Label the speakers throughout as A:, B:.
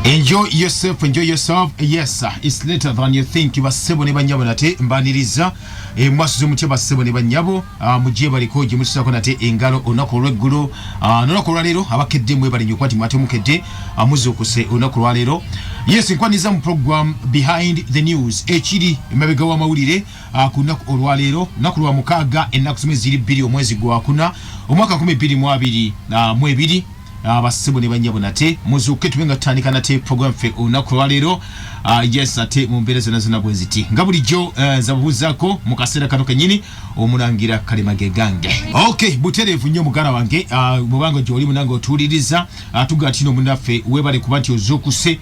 A: Enjoy yourself, enjoy yourself. Yes, it's later than you think. Bassebo ne bannyabo nate mbaniriza. E, mwasuze mutya bassebo ne bannyabo? Ah, mujje baliko gye mutusako nate engalo olunaku olw'eggulo. Ah, n'olunaku olwaleero abakedde mwebale nnyo okuba nti mwate mukedde, ah, muzuukuse olunaku olwaleero. Yes, nkwaniriza mu program Behind the News ekiri emabega w'amawulire ku lunaku olwaleero, lunaku lwa mukaaga, ennaku zimwe ziri 2 omwezi gwakuna omwaka 2022. Abassebo ne bannyabo nate muzuuke tube nga tutandika nate program ffe olunaku olwaleero. Yes, ate mu mbeera zonna zonna bwe ziti nga bulijjo, nza bubuuzaako mu kaseera kano kennyini omulangira Kalemage gange. Okay, butereevu nnyo muganda wange, bwobanga gy'oli munange otuwuliriza, tugaa tino munnaffe weebale kuba nti ozuukuse.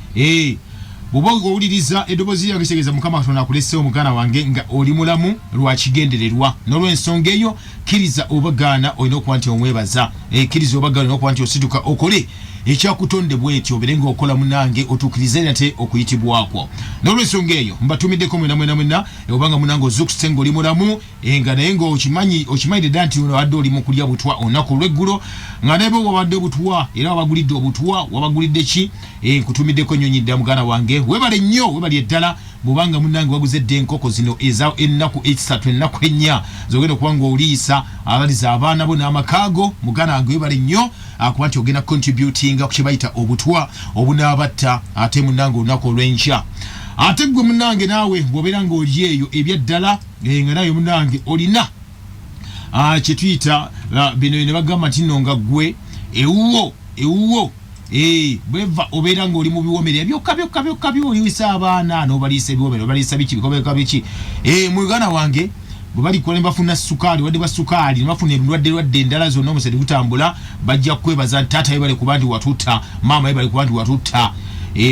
A: Bw'oba owuliriza eddoboozi lyange kitegeeza Mukama Katonda akuleseewo muganda wange nga oli mulamu lwakigendererwa. N'olw'ensonga eyo kkiriza oba gaana olina okuba nti omwebaza. Kkiriza oba gaana olina okuba nti osituka okole ekyakutonde bwetyo obeere ng'okola munange otuukirize nate okuyitibwa kwo. N'olw'ensonga eyo mbatumiddeko mwena mwena mwena, obanga munange ozuukuse ng'oli mulamu, nga naye ng'okimanyi okimanyidde ddala nti obadde oli mu kulya butwa olunaku olw'eggulo, nga naye bwe wabadde butwa era wabagulidde obutwa wabagulidde ki? Nkutumiddeko nnyo nyidda muganda wange, weebale nnyo weebali eddala bw'obanga munnange waguze dda enkoko zino eza ennaku 3, ennaku 4 z'ogenda okuba ng'oliisa abaliza abaana bo n'amaka go. Muganda wange weebale nnyo kuba nti ogenda contributinga ku kye bayita obutwa obunaabatta ate munnange olunaku olw'enkya. Ate ggwe munnange naawe bw'obeera ng'oli eyo ebyaddala, nga naawe munnange olina kye tuyita bino ne bagamba nti nno nga ggwe ewuwo ewuwo bweva obeera ng'oli mu biwomerera byokka byokka byokka byoliisa abaana n'obaliisa ebiwomero obaliisa biki bikobeka biki. Muganda wange bwe balikola ne bafuna sukaali wadde ba sukaali ne bafuna endwadde lwadde endala zonna omusaayi gutambula, bajja kukwebaza nti taata yebale kuba nti watutta, maama yebale kuba nti watutta.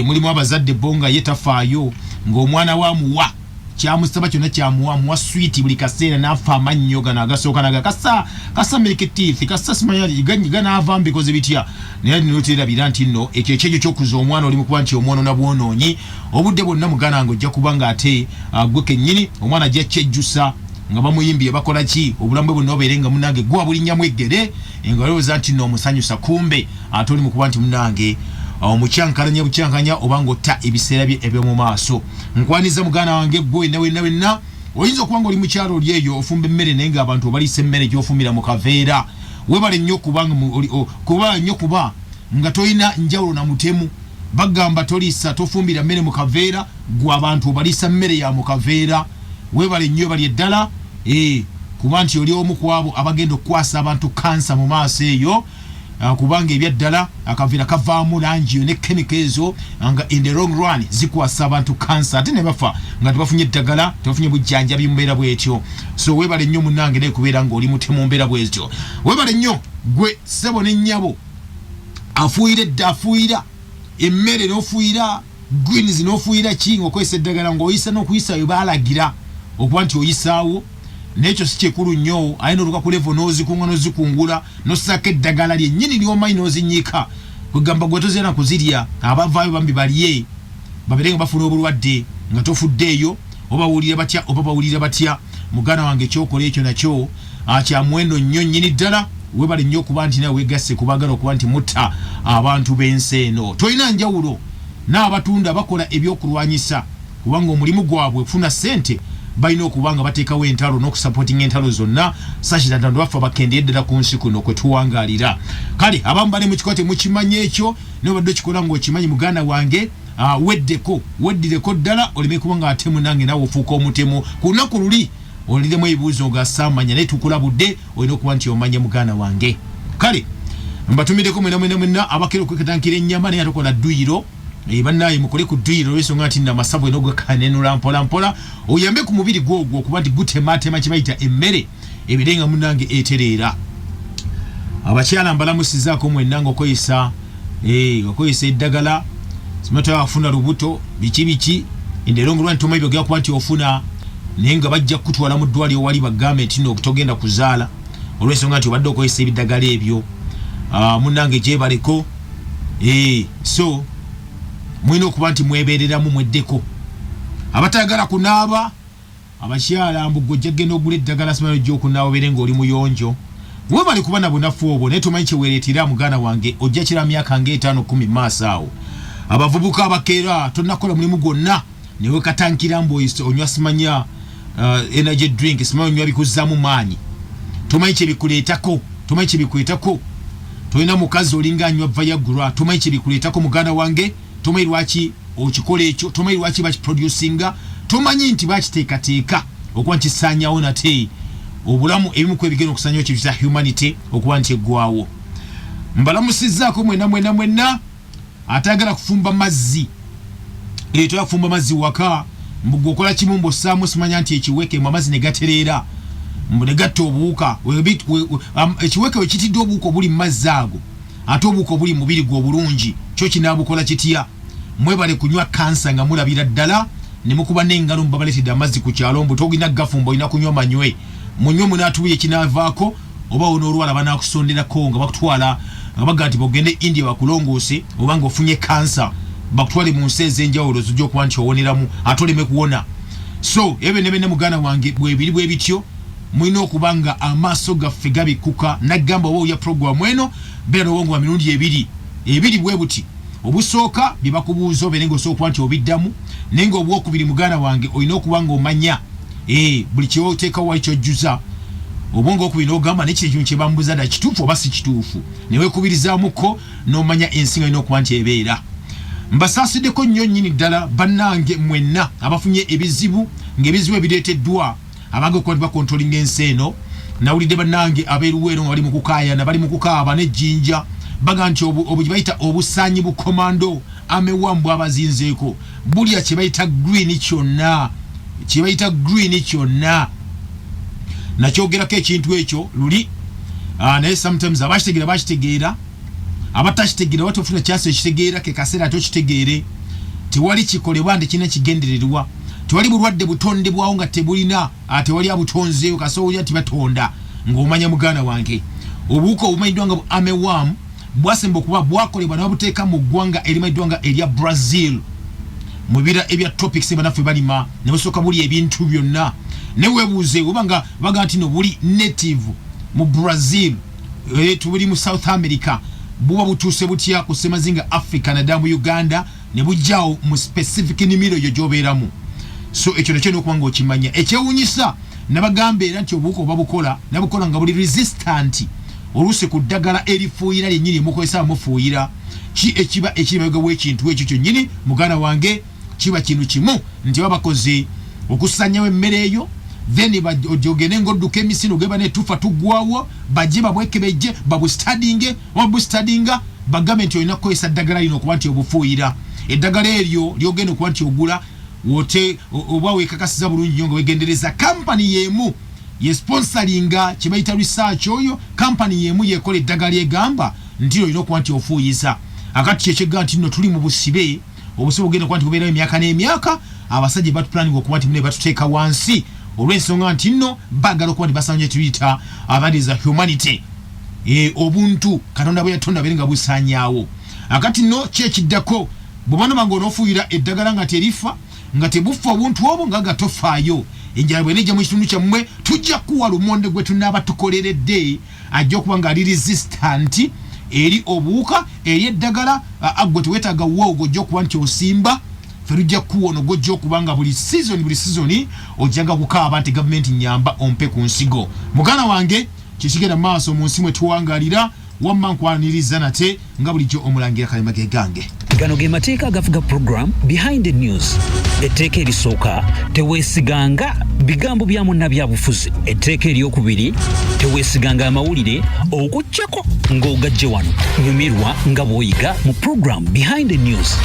A: Mulimu abazadde bo nga ye tafaayo ng'omwana we amuwa kyamusaba kyonna kyamuwa, amuwa swiiti buli kaseera n'afa amannyo gano agasooka naga kasa kasa milk teeth kasa simanya ganaava mbikoze bitya. Naye noterabira nti nno ekyo ekyekyo kyokuza omwana oli mukuba nti omwonona bwonoonyi obudde bwonna. Muganda wange ojja kuba nga ate gwe kennyini omwana ajja kyejjusa nga bamuyimbye bakola ki obulamu bwe bwonna obeere nga munange gwe wabulinnyamu eggere nga olowooza nti nno omusanyusa, kumbe ate oli mukuba nti munange omukyankalanya bukyankanya oba ng'otta ebiseera bye eby'omu maaso. Nkwaniza muganda wange gwe wenna wenna wenna oyinza okuba nga oli mukyalo oli eyo ofumba emmere naye ng'abantu obaliisa emmere gy'ofumbira mu kaveera. Weebale nnyo kubanga kuba nnyo kuba nga tolina njawulo na mutemu. Bagamba toliisa tofumbira mmere mu kaveera, gwe abantu obaliisa mmere ya mu kaveera. Weebale nnyo webali eddala, kuba nti oli omu ku abo abagenda okukwasa abantu kansa mu maaso eyo, kubanga ebyaddala akaveera kavaamu langi yo ne chemical ezo nga in the long run zikwasa abantu kansa ate ne bafa nga tebafunye eddagala, tebafunye bujjanjabi mu mbeera bwetyo. So weebale nnyo munnange naye kubeera ng'oli mutemu mu mbeera bwezityo. Weebale nnyo gwe ssebo ne nnyabo afuuyira edda afuuyira emmere n'ofuuyira greens n'ofuuyira ki ng'okozesa eddagala ng'oyisa n'okuyisa we baalagira okuba nti oyisaawo, n'ekyo si kikulu nnyo. Aye n'oluka ku level n'ozikunga n'ozikungula n'ossaako eddagala lyennyini ly'omanyi n'ozinyiika, kwegamba gwe tozera kuzirya, abavaayo bambi balye babeere nga bafuna obulwadde nga tofuddeeyo oba bawulira batya oba bawulira batya. Muganda wange ekyokola ekyo nakyo kya muwendo nnyo nnyini ddala. Weebale nnyo okuba nti nawe weegasse ku baagala okuba nti mutta abantu b'ensi eno. Tolina njawulo n'abatunda bakola ebyokulwanyisa kubanga omulimu gwabwe kufuna ssente, balina okuba nga bateekawo entalo n'okusupportinga entalo zonna such that abantu bafa bakendere ddala ku nsi kuno kwe tuwangaalira. Kale abamu bali mu kikola temukimanyi ekyo, naye obadde okikola ng'okimanyi muganda wange, weddeko weddireko ddala oleme kuba nga ate munange naawe ofuuka omutemu ku lunaku luli oliremu ebibuuzo nga saamanya, naye tukulabudde olina okuba nti omanya muganda wange. Kale mbatumiddeko mwena mwena mwena abakera okwekatankira ennyama naye atokola dduyiro. Bannaaye mukole ku dduyiro olw'ensonga nti nno amasavu olina ogakanenula mpola mpola oyambe ku mubiri gwo ogwo okuba nti gutematema kye bayita emmere ebeere nga munnange etereera. Abakyala mbalamusizaako mwenna ng'okozesa okozesa eddagala simata afuna lubuto biki biki enderongolwa nti tomanyi byogera kuba nti ofuna, naye nga bajja kukutwala mu ddwaliro wali bagambe nti no togenda kuzaala olw'ensonga nti obadde okozesa ebiddagala ebyo. Munnange gyebaleko. So mulina okuba nti mwebeereramu mweddeko abatayagala kunaaba. Abakyala mbu gwe ojja kugenda ogula eddagala simanyi ojja okunaaba obeere ng'oli muyonjo. Weebale kuba na bunafu obwo naye tomanyi kye weereetera muganda wange, ojja kira myaka ng'etaano 10 mu maaso awo. Abavubuka abakeera tonakola mulimu gwonna newekatankira mbu onywa simanya energy drink, simanya onywa bikuzzaamu maanyi, tomanyi kyebikuleetako, tomanyi kyebikuleetako. Tolina mukazi olinga anywa Viagra, tomanyi kyebikuleetako muganda wange, tomanyi lwaki okikola ekyo, tomanyi lwaki bakiproducinga, tomanyi nti bakiteekateeka okuba nti kisaanyawo nate obulamu. Ebimu ku ebigenda okusaanyawo kyebita humanity okuba nti eggwawo. Mbalamusizzaako mwena mwena mwenna. Atayagala kufumba mazzi, toyagala kufumba mazzi waka, mbu gwe okola kimu, mbu ossaamu simanya nti ekiweke, mbu amazzi ne gatereera, mbu ne gatta obuwuka. Ekiweke we kitidde obuwuka obuli mu mazzi ago, ate obuwuka obuli mu mubiri gwe obulungi kyo kinaabukola kitya? Mwebale kunywa kansa nga mulabira ddala ne mukuba n'engalo mbu babaleetedde amazzi ku kyalo, mbu tolina gafumba, olina kunywa manywe. Munywe munaatubuye ekinaavaako, oba onoolwala banaakusonderako nga bakutwala nga baga nti bogende India bakulongoose, oba nga ofunye kansa bakutwale mu nsi ez'enjawulo zijja okuba nti owoneramu ate oleme kuwona. So ebyo ne byonna muganda wange bwebiri bwe bityo, mulina okuba nga amaaso gaffe gabikkuka. Nagamba oba owulira pulogulaamu eno, beera n'obwongo bwa mirundi ebiri ebiri bwe buti. Obusooka bye bakubuuza obeere ng'osobola okuba nti obiddamu, naye ng'obwokubiri muganda wange olina okuba ng'omanya buli kyoteekawo wali kyojjuza obwongo okubiri n'ogamba naye kino ekintu kye bambuuza ddala kituufu oba si kituufu, ne weekubirizaamuko n'omanya ensi nga olina okuba nti ebeera. Mbasaasiddeko nnyo nnyini ddala bannange mwenna abafunye ebizibu ng'ebizibu ebireeteddwa abange okuba nti bakontrolinga ensi eno. Nawulidde bannange ab'e Luweero nga bali mu kukaayana, bali mu kukaaba n'ejjinja, baga nti obu gye bayita obusaanyi bu komando armyworm bwabazinzeeko, bulya kye bayita green kyonna, kye bayita green kyonna. Nakyogerako ekintu ekyo luli, naye sometimes abakitegeera bakitegeera, abatakitegeera oba tofuna chance ekitegeera ke kaseera ate okitegeere. Tewali kikolebwa nti kirina kigendererwa, tewali bulwadde butondebwawo nga tebulina, tewali abutonzeewo. Kasita owulira nti batonda ng'omanya muganda wange, obuwuka obumanyiddwa nga bu armyworm bwasemba okuba bwakolebwa ne babuteeka mu ggwanga erimanyiddwa nga erya Brazil mu bibira ebya tropics banaffe balima, ne busooka bulya ebintu byonna. Naye weebuuze oba nga baga nti no buli native mu Brazil, tubuli mu South America, buba butuuse butya ku ssemazinga Africa naddala mu Uganda ne bujjaawo mu specific nimiro eyo gy'obeeramu? So ekyo nakyo olina okuba ng'okimanya. Ekyewuunyisa nabagamba era nti obuwuka oba bukola nabukola nga buli resistant oluusi ku ddagala erifuuyira lyennyini lyemukozesa mufuuyira. Ki ekiba ekiri mabega w'ekintu ekyo kyennyini muganda wange? Kiba kintu kimu nti baba bakoze okusanyawo emmere eyo, then ojogende ng'odduka emisinde ogeba ne tufa tuggwawo, bajje babwekebejje babustadinge oba bustadinga bagambe nti olina kukozesa ddagala lino okuba nti obufuuyira. Eddagala eryo ly'ogenda okuba nti ogula wote oba weekakasiza bulungi nnyo nga wegendereza kampani y'emu ye sponsoringa kye bayita research oyo kampani y'emu yekola eddagala lyegamba nti olina okuba nti ofuuyiza. Akati kyekyegga nti nno tuli mu busibe, obusibe bugenda okuba nti bubeerawo emyaka n'emyaka. Abasajja batupulaninga okuba nti mune batuteeka wansi olw'ensonga nti nno baagala okuba nti basanja tuyita abandi za humanity, obuntu Katonda bwe yatonda beere nga busaanyaawo. Akati nno ki ekiddako bw'oba noba ng'onoofuuyira eddagala nga terifa, nga tebufa obuntu obwo nga nga tofaayo? Enjala bw'enejja mu kitundu kyammwe, tujja kuwa lumonde gwe tunaaba tukoleredde ajja okuba ng'ali resistant eri obuwuka, eri eddagala. Ggwe teweetaaga wo gw'ojja okuba nti osimba, ffe tujja kukuwa ono gw'ojja okuba nga buli season, buli season ojjanga kukaaba nti gavumenti nnyamba ompe ku nsigo. Muganda wange, kye kigenda mu maaso mu nsi mwe tuwangaalira. Wamma nkwaniriza nate nga bulijjo omulangira Kalema ge gange.
B: Gano ge mateeka agafuga program Behind the News. Etteeka erisooka, teweesiganga bigambo bya munnabyabufuzi. Etteeka eryokubiri, teweesiganga amawulire okuggyako ng'ogajje wano. Nyumirwa nga bw'oyiga mu program Behind the News.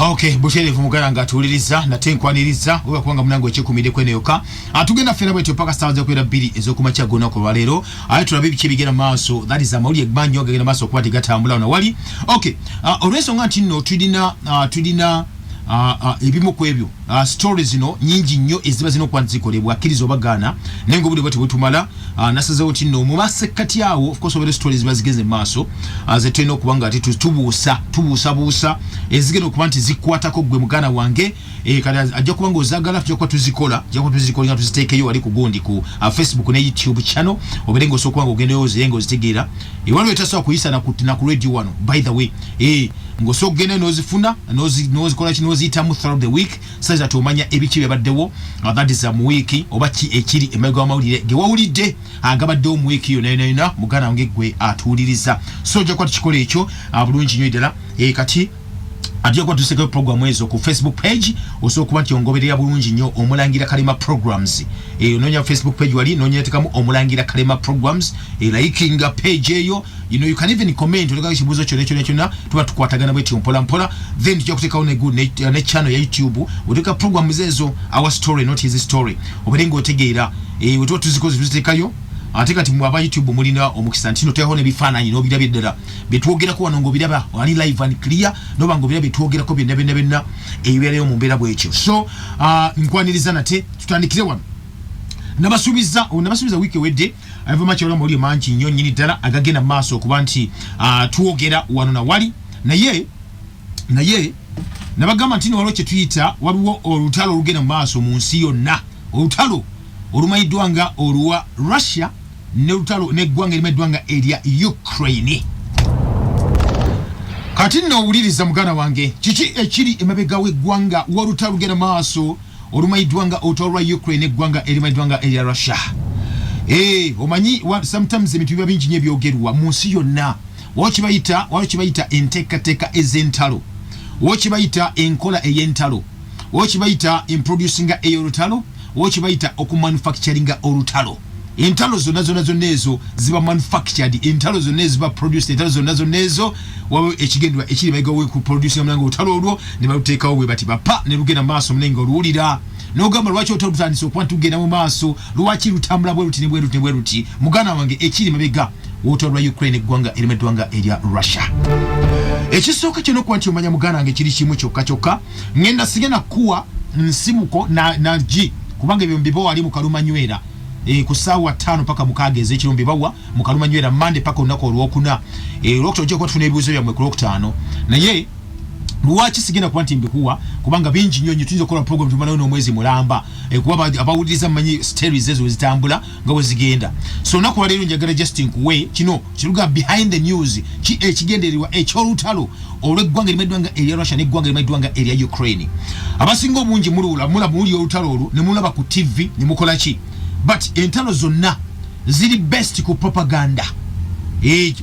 A: Okay, butereevu muganda nga atuwuliriza nate nkwaniriza oba kubanga munange okyekumiddeko eno yokka. Tugenda ffena bwetyo paka ssaawa zakubeera 2 ez'okumakya g'olunaku olwaleero, aye tulabe biki ebigenda mu maaso. That is amawulire mangi agagenda maaso okuba tegatambula wano wali. Okay, olw'ensonga nti nno tulina ebimu ku ebyo story zino nyingi nnyo eziba zirina okuba nti zikolebwa, akkiriza oba gaana, naye nga obudde bwe tebutumala. Nasazeewo nti nno mu masekkati awo, of course, obeera stories ziba zigenze mu maaso ze tulina okuba nga ate tubuusabuusa ezigenda okuba nti zikwatako gwe muganda wange. Kati ajja kuba nga ozaagala, tujja kuba tuzikola, tujja kuba tuzikola nga tuziteekeyo wali ku gundi ku Facebook ne YouTube channel, obeere nga osobola okuba nga ogendayo oziye nga ozitegeera. Waliwo etasobola kuyisa na ku radio wano, by the way, ng'osobola okugendayo n'ozifuna, n'ozikola ki, n'oziyitamu throughout the week, such that omanya ebiki byabaddewo, that is mu wiiki, oba ki ekiri emabega w'amawulire ge wawulidde agabaddewo mu wiiki yonna yonna yonna, muganda wange gwe atuwuliriza. So ojja kuba tukikola ekyo bulungi nnyo ddala. Kati ate kuba tusekayo program ezo ku Facebook page, osobola okuba nti ongoberera bulungi nnyo, Omulangira Kalema Programs. Onoonya Facebook page wali noonyateekamu Omulangira Kalema Programs, likinga page eyo. You can even comment, olekayo ekibuuzo kyonna kyonna kyonna, tuba tukwatagana bwetyo mpola mpola. Then tujja kuteekawo ne channel ya YouTube, oteeka programs ezo, Our Story Not His Story, obeere ng'otegeera. Bwe tuba tuzikoze tuziteekayo. Ate kati mwe aba YouTube mulina omukisa nti noteekawo n'ebifaananyi n'obirabye ddala byetwogerako wano, ng'obiraba wali live and clear, noba ng'obiraba byetwogerako byonna byonna byonna ebibeerayo mu mbeera bwekyo. So nkwaniriza nate, tutandikire wano. Nabasuubiza wiiki ewedde avuma kyalo amawulire mangi nnyo nnyini ddala agagenda mu maaso okuba nti twogera wano na wali, naye nabagamba nti no waliwo kye tuyita, waliwo olutalo olugenda mu maaso mu nsi yonna, olutalo olumanyiddwa nga olwa Russia n'olutalo n'eggwanga erimanyiddwa nga erya Ukraine. Kati nno owuliriza muganda wange, kiki ekiri emabega w'eggwanga w'olutalo lugenda maaso olumanyiddwa nga olutalo lwa Ukraine eggwanga erimanyiddwa nga erya Russia? Omanyi sometimes ebintu biba bingi nnyo ebyogerwa mu nsi yonna. Waliwo kibayita enteekateeka ez'entalo, waliwo kibayita enkola ey'entalo, waliwo kibayita emproducinga ey'olutalo, waliwo kibayita okumanufacturinga olutalo. Entalo zonna zonna zonna ezo ziba manufactured, entalo zonna eziba produced, entalo zonna zonna ezo waliwo ekigendwa ekiri mabega ku producinga munange olutalo olwo, ne baluteekawo bwe bati bapa ne lugenda mu maaso munange oluwulira n'ogamba, lwaki olutalo lutandise okuba ntugenda mu maaso? Lwaki lutambula bwe luti ne bwe luti ne bwe luti? Muganda wange, ekiri mabega olutalo lwa Ukraine eggwanga erimu nga erya Russia, ekisooka kyona okuba nti omanya muganda wange kiri kimu kyokka kyokka. Ngenda sigenda kukuwa nsibuko na gi, kubanga ebyo mbibawa ali mu Kalumanywera ku ssaawa 5 paka 6 ez'ekiro, mbibawa mu Kalumanywera Mande paka olunaku Olwokuna. Olwokutaano ojja kuba tufuna ebibuuzo byammwe ku Lwokutaano. Naye lwaki sigenda kuba nti mbikuwa? Kubanga bingi nnyo nnyo, tuyinza okukola program tumalayo n'omwezi mulamba. Kuba abawuliriza mumanyi stories ezo wezitambula nga bwe zigenda. So olunaku lwaleero njagala just nkuwe kino kiruga behind the news, ki ekigendererwa ekyolutalo olw'eggwanga erimanyiddwa nga erya Russia n'eggwanga erimanyiddwa nga erya Ukraine. Abasinga obungi mulula mulaba muli olutalo olwo ne mulaba ku TV ne mukola ki, but entalo zonna ziri best ku propaganda.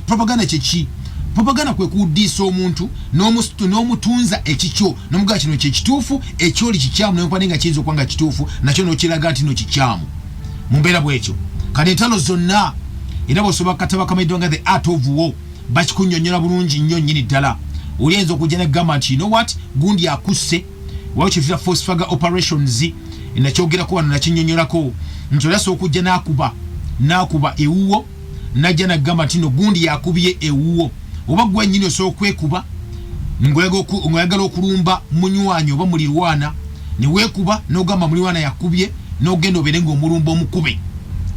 A: Propaganda kyeki? Propaganda kwe kudiisa omuntu n'omutunza ekikyo n'omugamba kino kyekituufu, ekyoli kikyamu, nenkwane nga kiyinza okuba nga kituufu nakyo n'okiraga nti no kikyamu mu mbeera bwekyo. Kati entalo zonna, era bw'osobola kataba kamanyiddwa nga The Art of War, bakikunnyonnyola bulungi nnyo nnyini ddala. Oli ayinza okujja negamba nti, you know what, gundi akusse. Waliwo kyetuyita false flag operations, nakyogerako wano, nakinnyonnyolako nti oli asobola okujja n'akuba ewuwo, najja nagamba nti no gundi yakubye ewuwo, oba gwe nnyini osobola okwekuba ng'oyagala okulumba munywanyi oba mulirwana, ne weekuba n'ogamba mulirwana yakubye, n'ogenda obeere ng'omulumba omukube.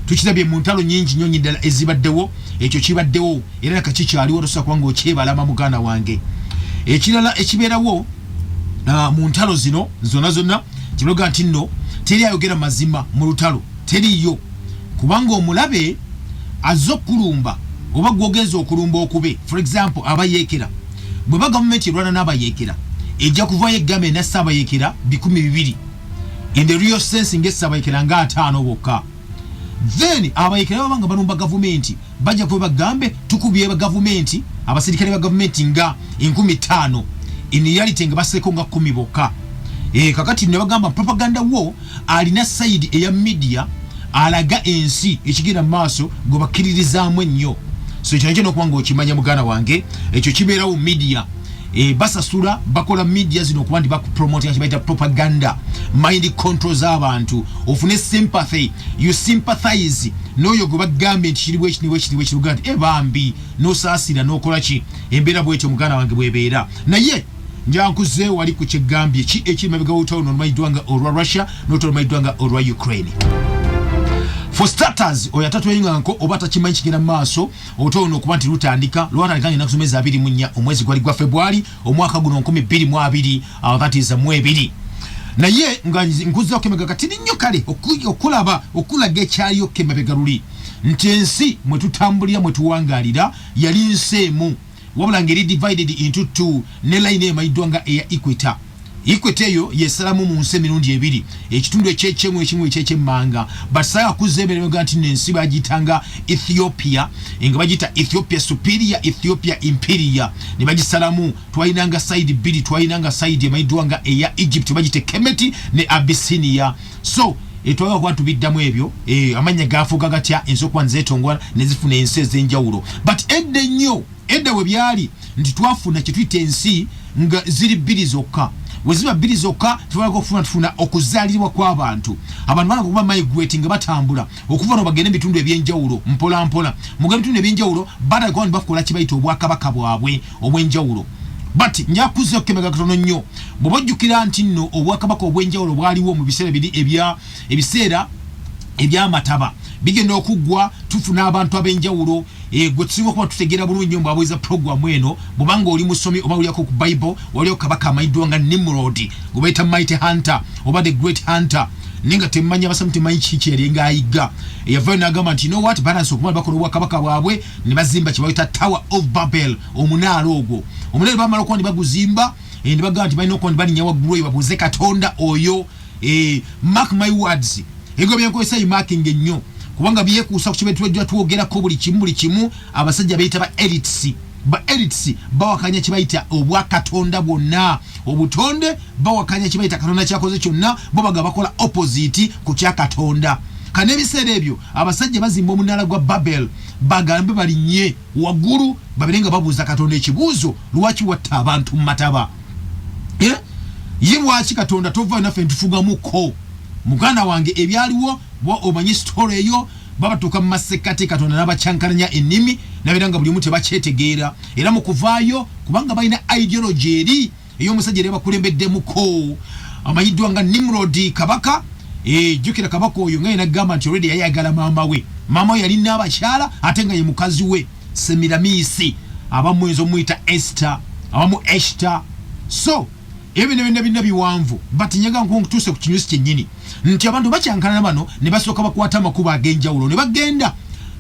A: Tukirabye mu ntalo nyingi nnyo nnyo ddala ezibaddewo, ekyo kibaddewo era nakakikyaliwo, tosobola kuba ng'okyebalama muganda wange. Ekirala ekibeerawo mu ntalo zino zonna zonna kibaga nti nno teri ayogera mazima mu lutalo, teriyo, kubanga omulabe azze okulumba oba gwogenza okulumba okube. For example, abayeekera, bweba gavumenti erwana n'abayeekera, ejja kuvayo egamba enassa abayeekera 200. In the real sense ng'essa abayeekera nga 50 bokka. Then abayeekera baba nga balumba gavumenti, bajja kuba bagambe tukubye gavumenti, abasirikale ba gavumenti nga 5000, in reality nga baseeko nga 10 bokka. Kakati ne bagamba propaganda wo alina side eya media alaga ensi ekigenda mu maaso gwe bakkiririzaamu ennyo. So ekyo nakyo nokuba nga okimanya muganda wange, ekyo kibeerawo media. Basasula bakola media zino okuba nti bakupromotinga kyebayita propaganda, mind control z'abantu, ofune sympathy, you sympathize n'oyo gwe bagambye nti kiri bwekiti bwekiti bwekiti, nti bambi, n'osaasira n'okola ki. Embeera bwetyo, muganda wange, bwebeera. Naye njankuze wali ku kyegambye ki ekiri mabega w'olutalo luno olumanyiddwa nga olwa Russia n'olutalo olumanyiddwa nga olwa Ukraine. For starters, oyo atatweyinganko oba atakimanyi kigenda mu maaso, olutalo luno okuba nti lutandika, lwatandika nga ennaku z'omwezi 24, omwezi gwali gwa Febwali, omwaka guno 2020, that is mu ebiri. Naye nga nkuzaako emabega katini nnyo, kale okulaba okulaga ekyaliyokko emabega luli nti ensi mwe tutambulira, mwe tuwangaalira, yali nsi emu, wabula ng'eri divided into two ne line emanyiddwa nga eya equator. Equator eyo yesalamu mu nsi emirundi ebiri, ekitundu ekyekyemu ekimu ekyekyemmanga. But saga kuzza emabega nti nensi bagiyitanga Ethiopia, nga bagiyita Ethiopia Superior, Ethiopia Inferior, ne bagisalamu. Twalinanga side bbiri, twalinanga side emanyiddwa nga eya Egypt, bagiyita Kemeti, ne Abyssinia. So etwagala kuba tubiddamu ebyo, amannya gafuuka gatya, ensi okuba nzeetongola ne zifuna ensi ez'enjawulo. But edda ennyo, edda bwe byali nti twafuna kyetuyita ensi nga ziri bbiri zokka. We ziba bbiri zokka, tubalako okufuna, tufuna okuzaalirwa kw'abantu. Abantu balanga okuba migrate, nga batambula okuva no bagende ebitundu ebyenjawulo mpola mpola. Mugenda ebitundu ebyenjawulo, batandika ne bakola kibayita obwakabaka bwabwe obw'enjawulo. But njakuzeeko emabega katono nnyo. Bw'oba ojjukira nti nno obwakabaka obw'enjawulo bwaliwo mu biseera biri ebya ebiseera ebyamataba bigenda okuggwa, tufuna abantu ab'enjawulo. Gwe tusinga okuba tutegeera bulungi nnyo mbwabweza programu eno, bwobanga oli musomi oba olyako ku Bible, waliwo kabaka amanyiddwa nga Nimrod, gwe bayita Mighty Hunter oba the Great Hunter, naye nga temmanyi, abasamu temanyi kiki yali ng'ayigga. Yavayo n'agamba nti, "You know what?" Balance okuba bakola obwakabaka bwabwe ne bazimba kye bayita Tower of Babel, omunaala ogwo. Omunaala bamala okuba ne baguzimba, ne bagamba nti balina okuba ne balinnya waggulu eyo babuuze Katonda oyo. Mark my words, ebyo byenkozesa imarking ennyo, kubanga byekuusa ku kibe twogerako buli kimu buli kimu. Abasajja beyita ba elites, ba elites bawakanya kibayita obwakatonda bwonna, obutonde, bawakanya kibayita Katonda kyakoze kyonna. Bo baga bakola opposite ku kya Katonda. Kane ebiseera ebyo abasajja bazimba omunaala gwa Babel, bagambe balinnye waggulu babere nga babuuza Katonda ekibuuzo: lwaki watta abantu mu mataba? Eh? Ye lwaki Katonda tova naffe ntufugamuko? Muganda wange, ebyaliwo bwa omanyi story eyo. Babatuuka mu masekkati, Katonda n'abakyankalanya ennimi, nabeera nga buli omu tebakyetegeera. Era mu kuvaayo, kubanga balina ideology eri ey'omusajja era bakulembeddemuko amanyiddwa nga Nimrod, kabaka. Jjukira kabaka oyo nga yenagamba nti already yayagala maama we. Maama we yalina abakyala, ate nga ye mukazi we Semiramisi, abamu muyinza omuyita Esther, abamu Eshter. So ebyo byonna byonna biwanvu, but nyaga nkutuuse ku kinyusi kyennyini nti abantu bakyankalana bano ne basooka bakwata amakubo ag'enjawulo ne bagenda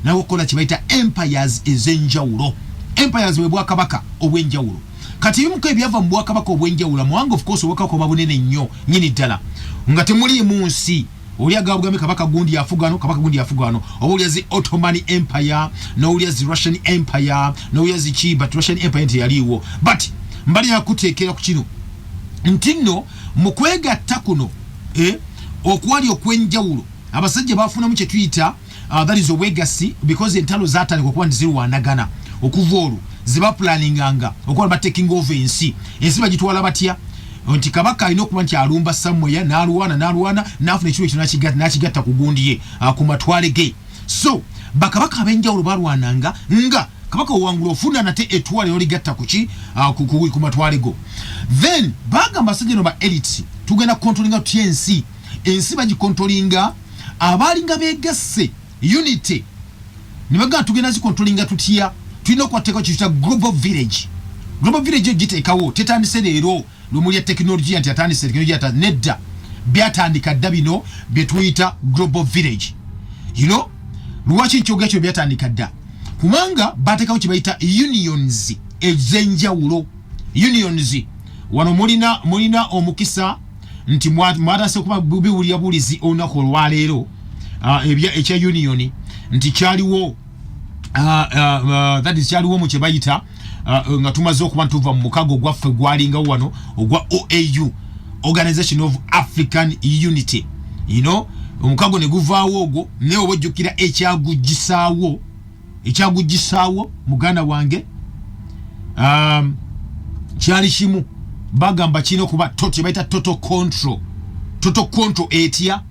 A: nawe okukola kye bayita empires ez'enjawulo. Empires bwe bwakabaka obw'enjawulo. Kati ebimuko ebyava mu bwakabaka obw'enjawulo, amawanga, of course obwakabaka oba bunene nnyo nnyini ddala nga temuliimu nsi. Oli agamba kabaka gundi yafuga wano, kabaka gundi yafuga wano, oba olya zi Ottoman Empire, n'owulya zi Russian Empire, n'owulya zi ki, but Russian Empire nti yaliiwo. But mbali yakuteekera ku kino nti nno mu kwegatta kuno, okwali okw'enjawulo, abasajja bafunamu kye tuyita, that is obwegasi, because entalo zatandika okuba nti zirwanagana okuva olwo zebaplaninganga okuba ba taking over ensi. Ensi bagitwala batya? Nti kabaka alina okuba nti alumba somewhere, n'alwana n'alwana n'afuna ekiro ekyo n'akigatta ku gundi ye, ku matwale ge. So bakabaka ab'enjawulo balwananga nga kabaka owangula ofuna nate etwale n'oligatta kuki, ku matwale go. Then bagamba abasajja no ba elites, tugenda controllinga tutya ensi? Ensi bagicontrollinga abaalinga begasse unity, ne bagamba tugenda zicontrollinga tutya? Tulina okwateekawo kintu kya global village. Global village eyo giteekawo tetandise leero lumulya tekinologiya nti atandise tekinologiya nedda, byatandika dda bino bye tuyita global village. Lwaki nkyogera kino byatandika dda? Kubanga bateekawo kye bayita unions ez'enjawulo. Unions wano mulina omukisa nti mwatandise okuba biwulira bulizi olunaku olwaleero, ekya union nti kyaliwo, that is kyaliwo mu kye bayita, nga tumaze okuba ntuva mu mukago gwaffe gwalingawo wano ogwa OAU, Organization of African Unity, omukago ne guvaawo ogwo. Naye oba ojjukira ekyagugisaawo, muganda wange, Kyali kimu, bagamba kirina okuba total, bayita total control. Total control etya?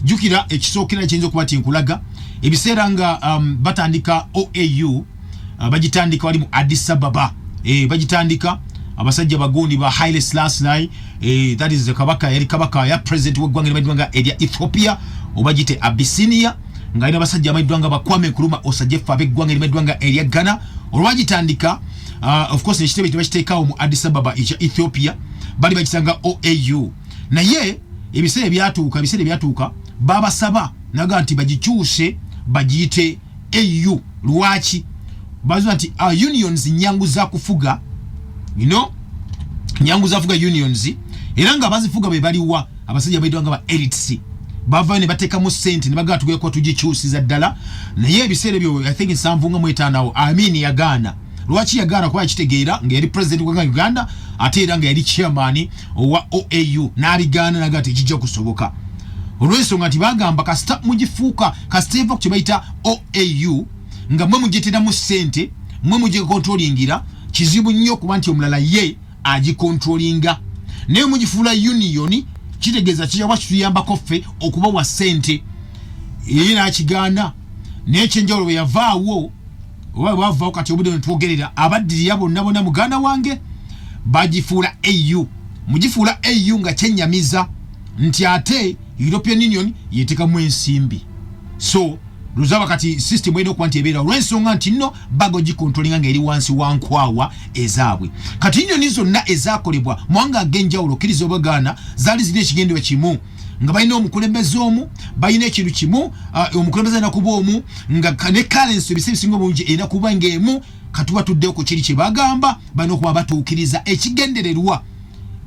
A: Jjukira ekisookera kiyinza okuba nti nkulaga ebiseera nga batandika OAU, bagitandika wali mu Addis Ababa. Bagitandika abasajja bagundi ba Haile Selassie, that is kabaka, yali kabaka ya president w'eggwanga erimanyiddwa nga erya Ethiopia oba gite Abyssinia, ng'alina abasajja amanyiddwa nga ba Kwame Nkrumah, Osagyefo ab'eggwanga erimanyiddwa nga erya Ghana. Olwagitandika, of course ekitebe tebakiteekawo mu Addis Ababa ekya Ethiopia, bali bakisanga OAU. Naye ebiseera ebyatuuka babasaba naga nti bagikyuse bagiyite AU. Lwaki? Bazuba nti unions nyangu za kufuga, nyangu zafuga unions, era nga bazifuga be baliwa abasajja baitwa nga ba elites. Bavayo ne bateekamu sente ne bagamba tugenda kuba tugikyusiza ddala. Naye ebiseera ebyo, I think 75 awo, Amin yagaana. Lwaki yagaana? Kuba yakitegeera nga yali president wa Uganda ate era nga yali chairman owa OAU, n'abigaana naga nti ekijja kusoboka, olw'ensonga nti bagamba kasita mugifuuka, kasita eva ku kye bayita OAU nga mwe mugyeteramu ssente, mwe mugikontrolingira, kizibu nnyo okuba nti omulala ye agikontrolinga. Naye mugifuula union, kitegeeza kijja kituyambako ffe okubawa ssente. Ye n'akigaana. Naye ekyenjawulo, bwe yavaawo oba bwavaawo, kati obudde netwogerera, abaddirira bonna bonna, muganda wange, bagifuula AU. Mugifuula AU nga kyenyamiza nti ate European Union yeteekamu ensimbi. So luzaba kati system erina okuba nti ebeera olw'ensonga nti nno baga ogikontrolinga ng'eri wansi wa nkwawa ezaabwe. Kati union zonna ezakolebwa mawanga ag'enjawulo, okkiriza obagaana, zaali zirina ekigendererwa kimu, nga balina omukulembeze omu, balina ekintu kimu. Omukulembeze alina kuba omu, nga ne currency ebiseera ebisinga obungi erina kuba ng'emu. Katuba tuddeyo ku kiri kye bagamba balina okuba batuukiriza ekigendererwa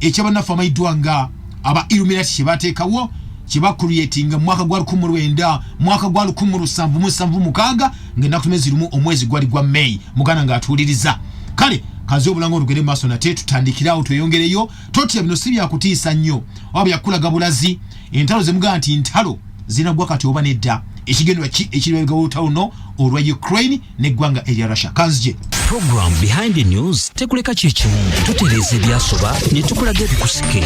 A: ekyabannaffe amanyiddwa nga aba Illuminati kye bateekawo, kye bacreatinga mu mwaka gwa 19, mwaka gwa 1776, ng'ennaku mezi lumu, omwezi gwali gwa May. Muganda ng'atuwuliriza, kale kanzi obulango olugere maaso nate tutandikirawo tweyongereyo. Totya, bino si byakutiisa nnyo oba byakulaga bulazi. Entalo zemugamba nti ntalo zinagwa kati oba nedda, ekigendwa ki ekiri olutalo no olwa Ukraine n'eggwanga erya Russia? Kanzije.
B: Program Behind the News tekuleka kyekimu, tutereeza ebyasoba ne tukulaga ebikusike.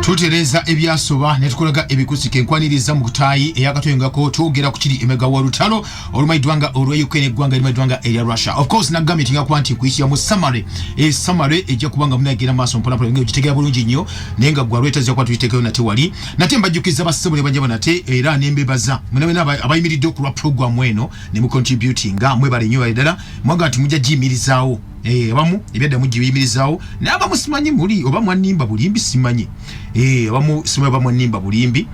A: Tutereeza ebyasoba ne tukulaga ebikusike. Nkwaniriza mu kutaayi eyakatwengako. Twogera ku kiri emabega w'olutalo olumanyiddwa nga olwa Ukraine, eggwanga erimanyiddwa nga erya Russia. Of course nagambye nti ngakuba nti nkuyitira mu summary. Summary ejja kuba nga munagenda maaso mpolampola nga ogitegera bulungi nnyo, naye nga gwa lwetazija kuba tugiteekayo nate wali. Nate mbajjukiza bassebo ne banjaba nate era nembebaza mwenabena abayimiridde okulwa program eno ne mucontributinga. Mwebale nnyo, bale ddala. Mwaga nti mujja giyimirizaawo. Abamu ebyadda mugiyimirizaawo, naye abamu simanyi muli oba mwanimba bulimbi, simanyi. Abamu simanyi oba mwanimba bulimbi,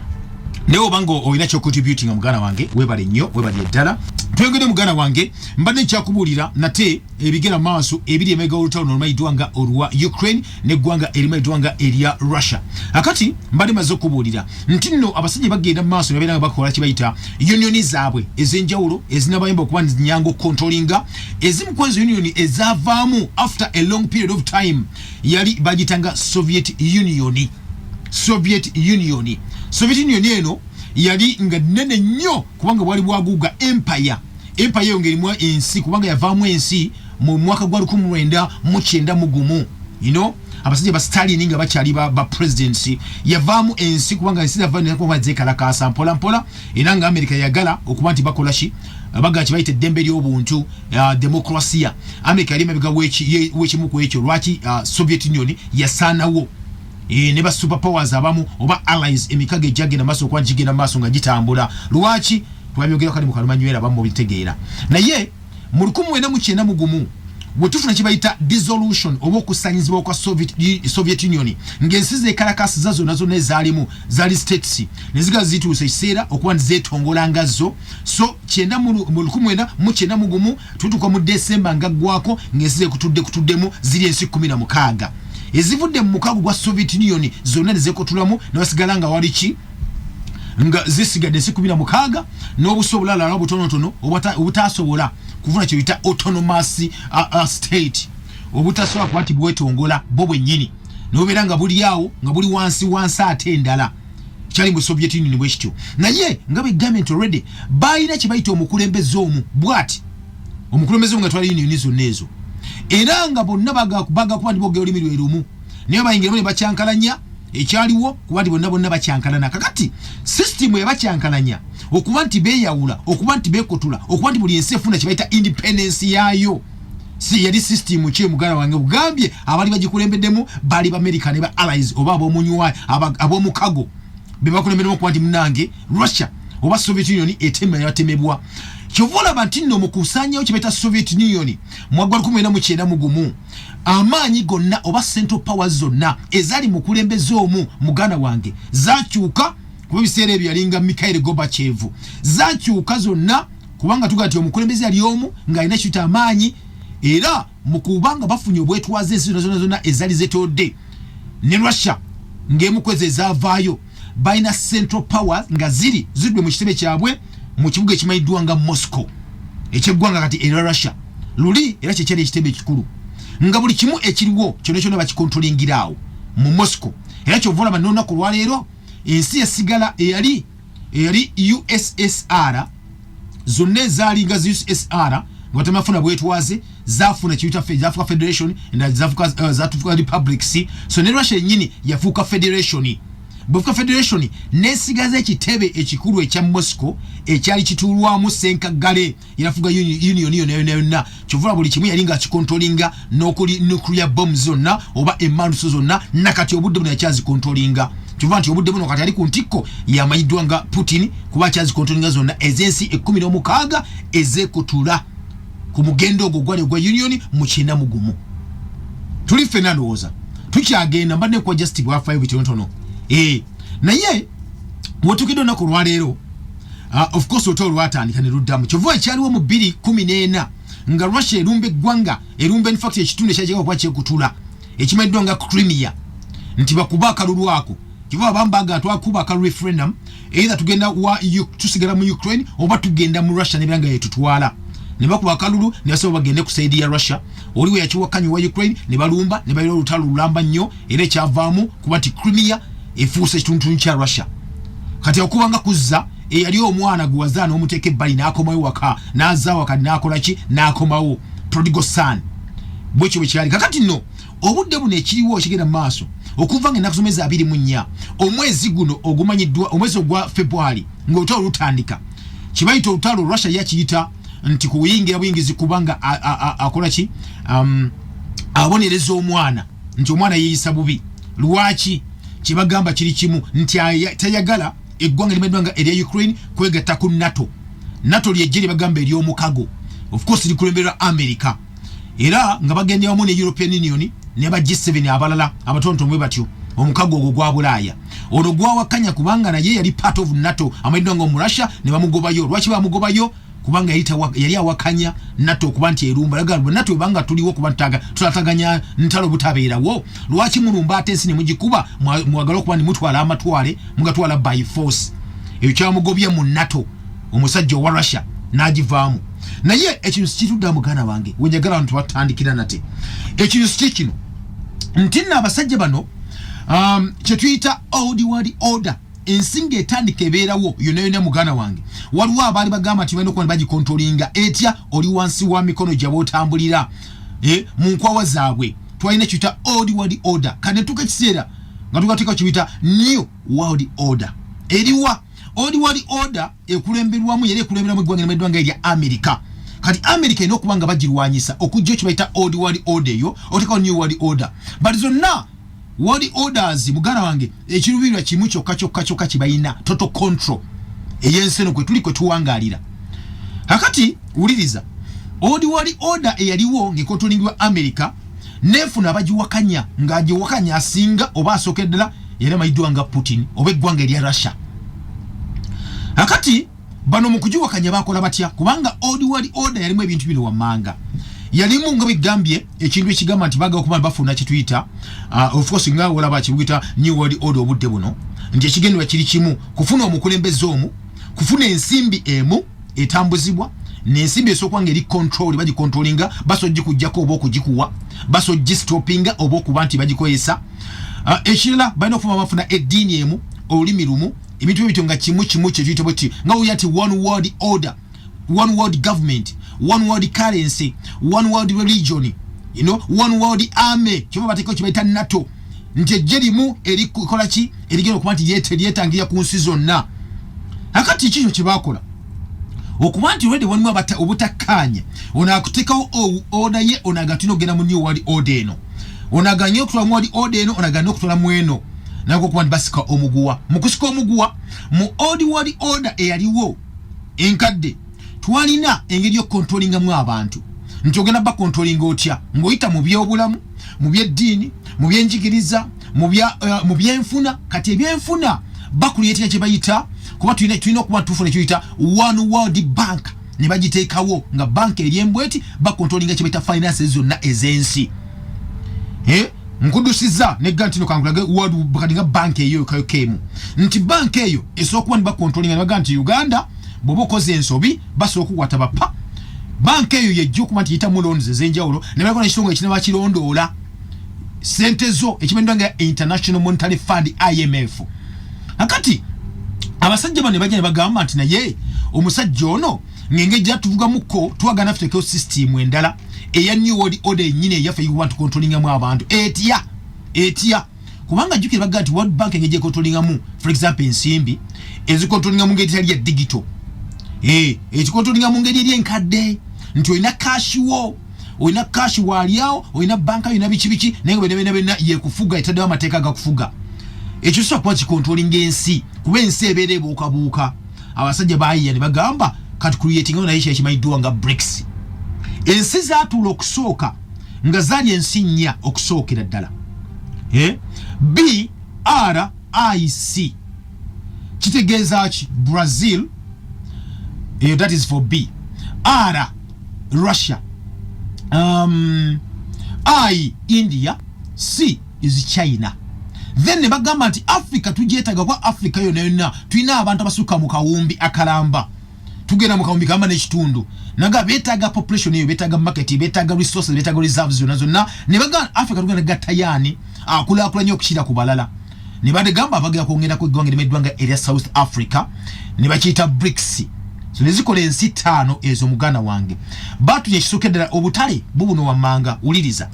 A: naye obanga olina kyocontributinga, muganda wange, webale nnyo, webale ddala. Twengere muganda wange, mbadde nkyakubuulira nate ebigera maaso ebiri emabega w'olutalo nolumanyiddwa nga olwa Ukraine n'eggwanga erimanyiddwa nga erya Russia. Akati mbadde maze okubuulira nti nno abasajja bagenda mu maaso nebabeera nga bakola kye bayita unioni zaabwe ez'enjawulo ezinabayamba okuba nyangu okukontrolinga. Ezimu ku ezo union ezavaamu after a long period of time yali bagitanga Soviet Union. Soviet Union, Soviet Union eno yali nga nene nnyo kubanga bwali bwaguuga empire. Empire eyo ng'erimu ensi, kubanga yavaamu ensi mu mwaka gwa 1991, abasajja ba Stalin nga bakyali ba presidency. Yavaamu ensi kubanga ensi yava zekalakaasa mpola mpola, era nga America yagala okuba nti bakola ki baga kibayita eddembe ly'obuntu, demokrasiya. America yali emabega w'ekimu ku ekyo lwaki Soviet Union yasaanawo. Ne ba super powers abamu oba allies, emikago egyagenda maaso okuba gigenda maaso nga gitambula. Lwaki twabyogera kali mu kalumanywera, abamu mubitegeera. Naye mu 1991 bwe tufuna kye bayita dissolution oba okusanyizibwa kwa Soviet Union, ng'ensi zekalakasiza zonna zonna ezaalimu zaali states ne ziga zituusa ekiseera okuba nti zeetongola nga zo. So kyenda mu 1991 tutuuka mu Desemba nga ggwako ng'ensi zekutudde kutuddemu ziri ensi 16 ezivudde mu mukago gwa Soviet Union zonna ne zeekutulamu, ne basigala nga wali ki nga zisigadde ensi 16 n'obusa obulala obutonotono obutasobola kufuna kyeyita autonomous state, obutasobola kuba nti bwetongola bo bwennyini, nobeera nga buli awo nga buli wansi wansi ate endala. Kyali mu Soviet Union bwe kityo. Naye nga begambye nti already balina kye bayita omukulembeze omu bwati, omukulembeze omu nga twala union zonna ezo. Era nga bonna baga kuba nti boogera olulimi lwe lumu, naye bayingiramu ne bakyankalanya ekyaliwo, kuba nti bonna bonna bakyankalana. Kakati sisitimu ebakyankalanya okuba nti beeyawula, okuba nti beekutula, okuba nti buli ensi efuna kye bayita independence yaayo, si yali sisitimu ki, muganda wange? Bugambye abaali bagikulembeddemu baali bamerica ne ba allies oba ab'omunywa, ab'omukago be bakulembeddemu, okuba nti munange Russia oba Soviet Union etema yatemebwa. Kyova olaba nti nno mu kusaanyawo kye bayita Soviet Union mwaka 1991, amaanyi gonna oba central powers zonna ezaali mukulembeze omu, muganda wange, zakyuka, kuba ebiseera ebyo yalinga Mikhail Gorbachev. Zakyuka zonna kubanga tugaa nti omukulembeze yali omu ng'alina kiyita amaanyi, era mu kubanga bafunye obwetwaze ensi zonna zonna zonna ezaali zetodde ne Russia ng'emu kwezi ezavaayo, balina central power nga ziri zidwe mu kitebe kyabwe mu kibuga ekimanyiddwa nga Moscow ekyeggwanga kati era Russia luli, era kyekyali ekitebe ekikulu, nga buli kimu ekiriwo kyonna kyonna bakikontrolingira awo mu Moscow. Era kyova olaba n'olunaku olwaleero ensi yasigala eyali USSR zonna ezaalinga USSR nga batemafuna bwetwaze, zafuna kiyita zafuuka federation, endala zatufuka republics. So ne Russia yennyini yafuuka federation. Bwefuuka federation, nesigaza ekitebe ekikulu ekya Moscow ekyali kituulwamu senkaggale yerafuga union yonna yonna yonna. Kyovula buli kimu yali nga akikontrolinga, n'okuli nuclear bombs zonna oba emanduso zonna, nakati obudde buno yakyazikontrolinga. Kyova nti obudde buno kati ali ku ntikko yamanyiddwa nga Putin, kuba akyazikontrolinga zonna ez'ensi 16 ezekutula ku mugendo ogwo gwali ogwa union mu 91. Tuli ffenna ndowooza tukyagenda, mbadde nkuwa just bwafaayo bitonotono. Naye wetukidde olunaku olwaleero, of course olutalo lwatandika ne luddamu. Kyova ekyaliwo mu 2014 nga Russia erumba eggwanga, erumba infact ekitundu ekyakigamba kuba kyekutula ekimanyiddwa nga Crimea, nti bakuba akalulu ako. Kyova bambaga twakuba akalulu, referendum, either tugenda wa tusigala mu Ukraine oba tugenda mu Russia nebeera nga yetutwala. Ne bakuba akalulu ne basaba bagende ku side ya Russia. Oli we yakiwakanyi wa Ukraine, ne balumba ne balira olutalo lulamba nnyo, era ekyavaamu kuba nti Crimea efuuse ekitundutundu kya Russia. Kati okuba nga kuzza eyali omwana gwe wazaala n'omuteeka ebbali n'akomawo waka, n'azaawo kati n'akola ki, n'akomawo, prodigal son, bwekyo bwe kyali. Kakati nno obudde buno ekiriwo ekigenda mu maaso okuva nga ennaku z'omwezi 24 omwezi guno ogumanyiddwa omwezi ogwa February, ng'olutalo lutandika, kibayita olutalo Russia yakiyita nti kuyingira buyingizi, kubanga akola ki, abonereza omwana nti omwana yeeyisa bubi. Lwaki? Kyebagamba kiri kimu nti tayagala eggwanga limanyiddwa nga erya Ukraine kwegatta ku NATO. NATO lyejje lyebagamba ery'omukago, of course likulemberwa America, era nga bagenda wamu ne European Union ne ba G7 abalala abatonotono bwe batyo, omukago ogwo gwa Bulaaya. Olwo gwawakanya kubanga naye yali part of NATO amanyiddwa nga Omurussia, ne bamugobayo. Lwaki bamugobayo? Kubanga yali awakanya NATO okuba nti erumba. Lagamba NATO ebanga tuliwo kuba tutataganya ntalo butabeerawo, lwaki mulumba ate ensi ne mugikuba, mwagala okuba nti mutwala amatwale, mugatwala by force? Ekyo kyamugobye mu NATO, omusajja owa Russia n'agivaamu. Naye ekintu sikitudda, muganda wange, wenjagala nti batandikira nate ekintu si kino nti nno abasajja bano, kyetuyita old world order, ensi ng'etandika ebeerawo yonna yonna, muganda wange, waliwo abaali bagamba nti balina okuba ne bagikontrolinga etya, oli wansi wa mikono gyabwe otambulira mu nkwawa zaabwe. Twalina kiyita old world order. Kati netuuka ekiseera nga tugateeka kiyita new world order. Eriwa old world order ekulemberwamu, yali ekulemberwamu eggwanga limanyiddwa nga erya America. Kati America erina okuba nga bagirwanyisa okujja kibayita old world order eyo, oteekawo new world order. But zonna world orders, muganda wange, ekiruubirirwa kimu kyokka kyokka kyokka kibalina, total control ey'ensi eno kwe tuli kwe tuwangaalira. Kakati wuliriza, old world order eyaliwo ng'ekontrolingibwa America neefuna abagiwakanya, ng'agiwakanya asinga oba asookera ddala yali amanyiddwa nga Putin oba eggwanga erya Russia. Kakati bano mu kugiwakanya bakola batya? Kubanga old world order yalimu ebintu bino wammanga. Yalimu nga bwegambye ekintu ekigamba nti bagala okuba bafuna kyetuyita, of course nga olaba kibuyita new world order obudde buno, nti ekigendererwa kiri kimu: kufuna omukulembeze omu, kufuna ensimbi emu etambuzibwa, n'ensimbi esookuba nga eri control, bagicontrolinga, basobola ogikugjako oba okugikuwa, basobola ogistopinga oba okuba nti bagikozesa. Ekirala balina okuba bafuna eddiini emu, olulimi lumu, ebintu ebityo nga kimu kimu kyetuyita bweti nga wulira nti one world order, one world government, one world currency, one world religion. One world army, kyova bateekao kyebayita NATO, nti ejje limu erikola ki, erigenda okuba nti lyetangira ku nsi zonna. Akati kikyo kyebakola okuba nti already walimu obutakkaanya. Ono akuteekawo order ye, ono aga tulina okugenda mu new world order eno, ono aganye okutwala mu world order eno, ono aganye okutwala mu eno, nako okuba nti basika omuguwa. Mu kusika omuguwa mu old world order eyaliwo enkadde, twalina engeri yokukontrolingamu abantu, nti ogenda bakontrolinga otya? Ng'oyita mu byobulamu, mu byeddiini, mu byenjigiriza, mu byenfuna. Kati ebyenfuna bakuleetera kye bayita, kuba tulina okuba tufuna ekyoyita One World Bank, ne bagiteekawo nga banka eri embweti, bakontrolinga kye bayita finances zonna ez'ensi. Nkudusiza negga nti no kankulage world kati nga banka eyo yokayokeemu, nti banka eyo esobola okuba nibakontrolinga, ne bagaa nti Uganda bw'oba okoze ensobi basobola okukwata bapa. Banka eyo yejja okuba nti yitamu loans ez'enjawulo, ne bakola ekitongole ekinaba kirondoola sente zo ekimanyiddwa nga International Monetary Fund, IMF. Akati abasajja bano ne bajja ne bagamba nti naye omusajja ono ng'engeri gyatuvugamuko, twagala naffe tutekewo system endala eya new world order ennyini eyaffe eyikuba nti controllingamu abantu. Etya? Etya? Kubanga jjukira bagaa nti World Bank engeri gyekontrolingamu, for example, ensimbi ezikontrolinga mu ngeri etali ya digital, ekikontrolinga mu ngeri eri enkadde, nti olina cash wo, olina cash waliawo, olina banka, olina biki biki, naye nga byonna byonna byonna yekufuga, etaddewo amateeka agakufuga. Ekyo kisobola kuba kikontrolinga ensi, kuba ensi ebeera ebuukabuuka. Abasajja bayiya ne bagamba kati creating naye kyali kimanyiddwa nga BRICS. Ensi zatuula okusooka nga zaali ensi nnya okusookera ddala. B R I C kitegeeza ki? Brazil eyo, that is for B. R, Russia, I, India, C is China. Then ne bagamba nti Africa tugyetaaga, kuba Africa yonna yonna tulina abantu abasukka mu kawumbi akalamba, tugenda mu kawumbi kalamba n'ekitundu, naga beetaaga population eyo, beetaaga market, beetaaga resources, beetaaga reserves zonna zonna. Ne bagamba Africa tugenda gatta yaani akulaakulanye okukira ku balala, ne bagamba abagenda kwongerako eggwanga erimanyiddwa nga erya South Africa, ne bakiyita BRICS. So ne zikola ensi ttaano ezo. Muganda wange, batunya ekisooka ddala obutale bubuno wammanga. Wuliriza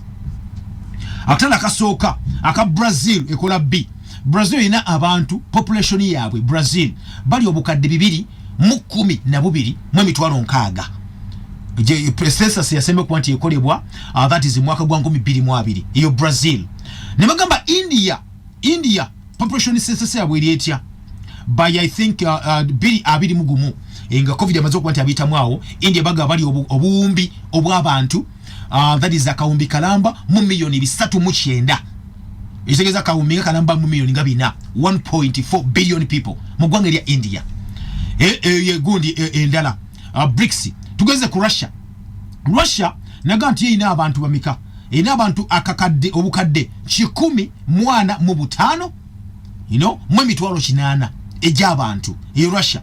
A: akatale akasooka aka Brazil ekola B. Brazil erina abantu, population yaabwe Brazil bali 212,060,000. Census yasembe kuba nti ekolebwa, that is mwaka gwa 2020, eyo Brazil. Ne bagamba India, India population census yaabwe eri etya? By I think 2021, nga COVID amaze okuba nti abiyitamu awo, India bagamba bali obuwumbi obw'abantu, that is akawumbi kalamba mu miliyoni 309, ekitegeeza akawumbi nga kalamba mu miliyoni nga 4, 1.4 billion people mu ggwanga erya India. Gundi endala, BRICS. Tugeze ku Russia. Russia naga nti erina abantu bameka? Erina abantu akakadde obukadde 145 mu 800,000 egy'abantu, eyo Russia.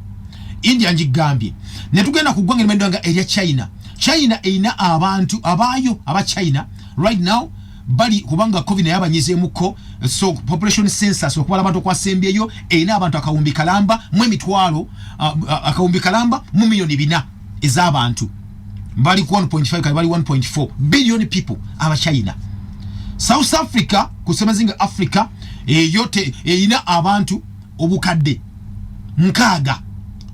A: India ngigambye. Ne tugenda ku ggwanga erimanyiddwa nga erya China. China erina abantu abaayo aba China right now bali, kubanga COVID naye abanyizeemuko, so population census, okubala abantu okwasembyeyo, erina abantu akawumbi kalamba mu emitwalo, akawumbi kalamba mu miliyoni 4 ez'abantu, bali ku 1.5, kati bali 1.4 billion people abachina. South Africa, ku semazinga Africa eyo, erina abantu obukadde 60,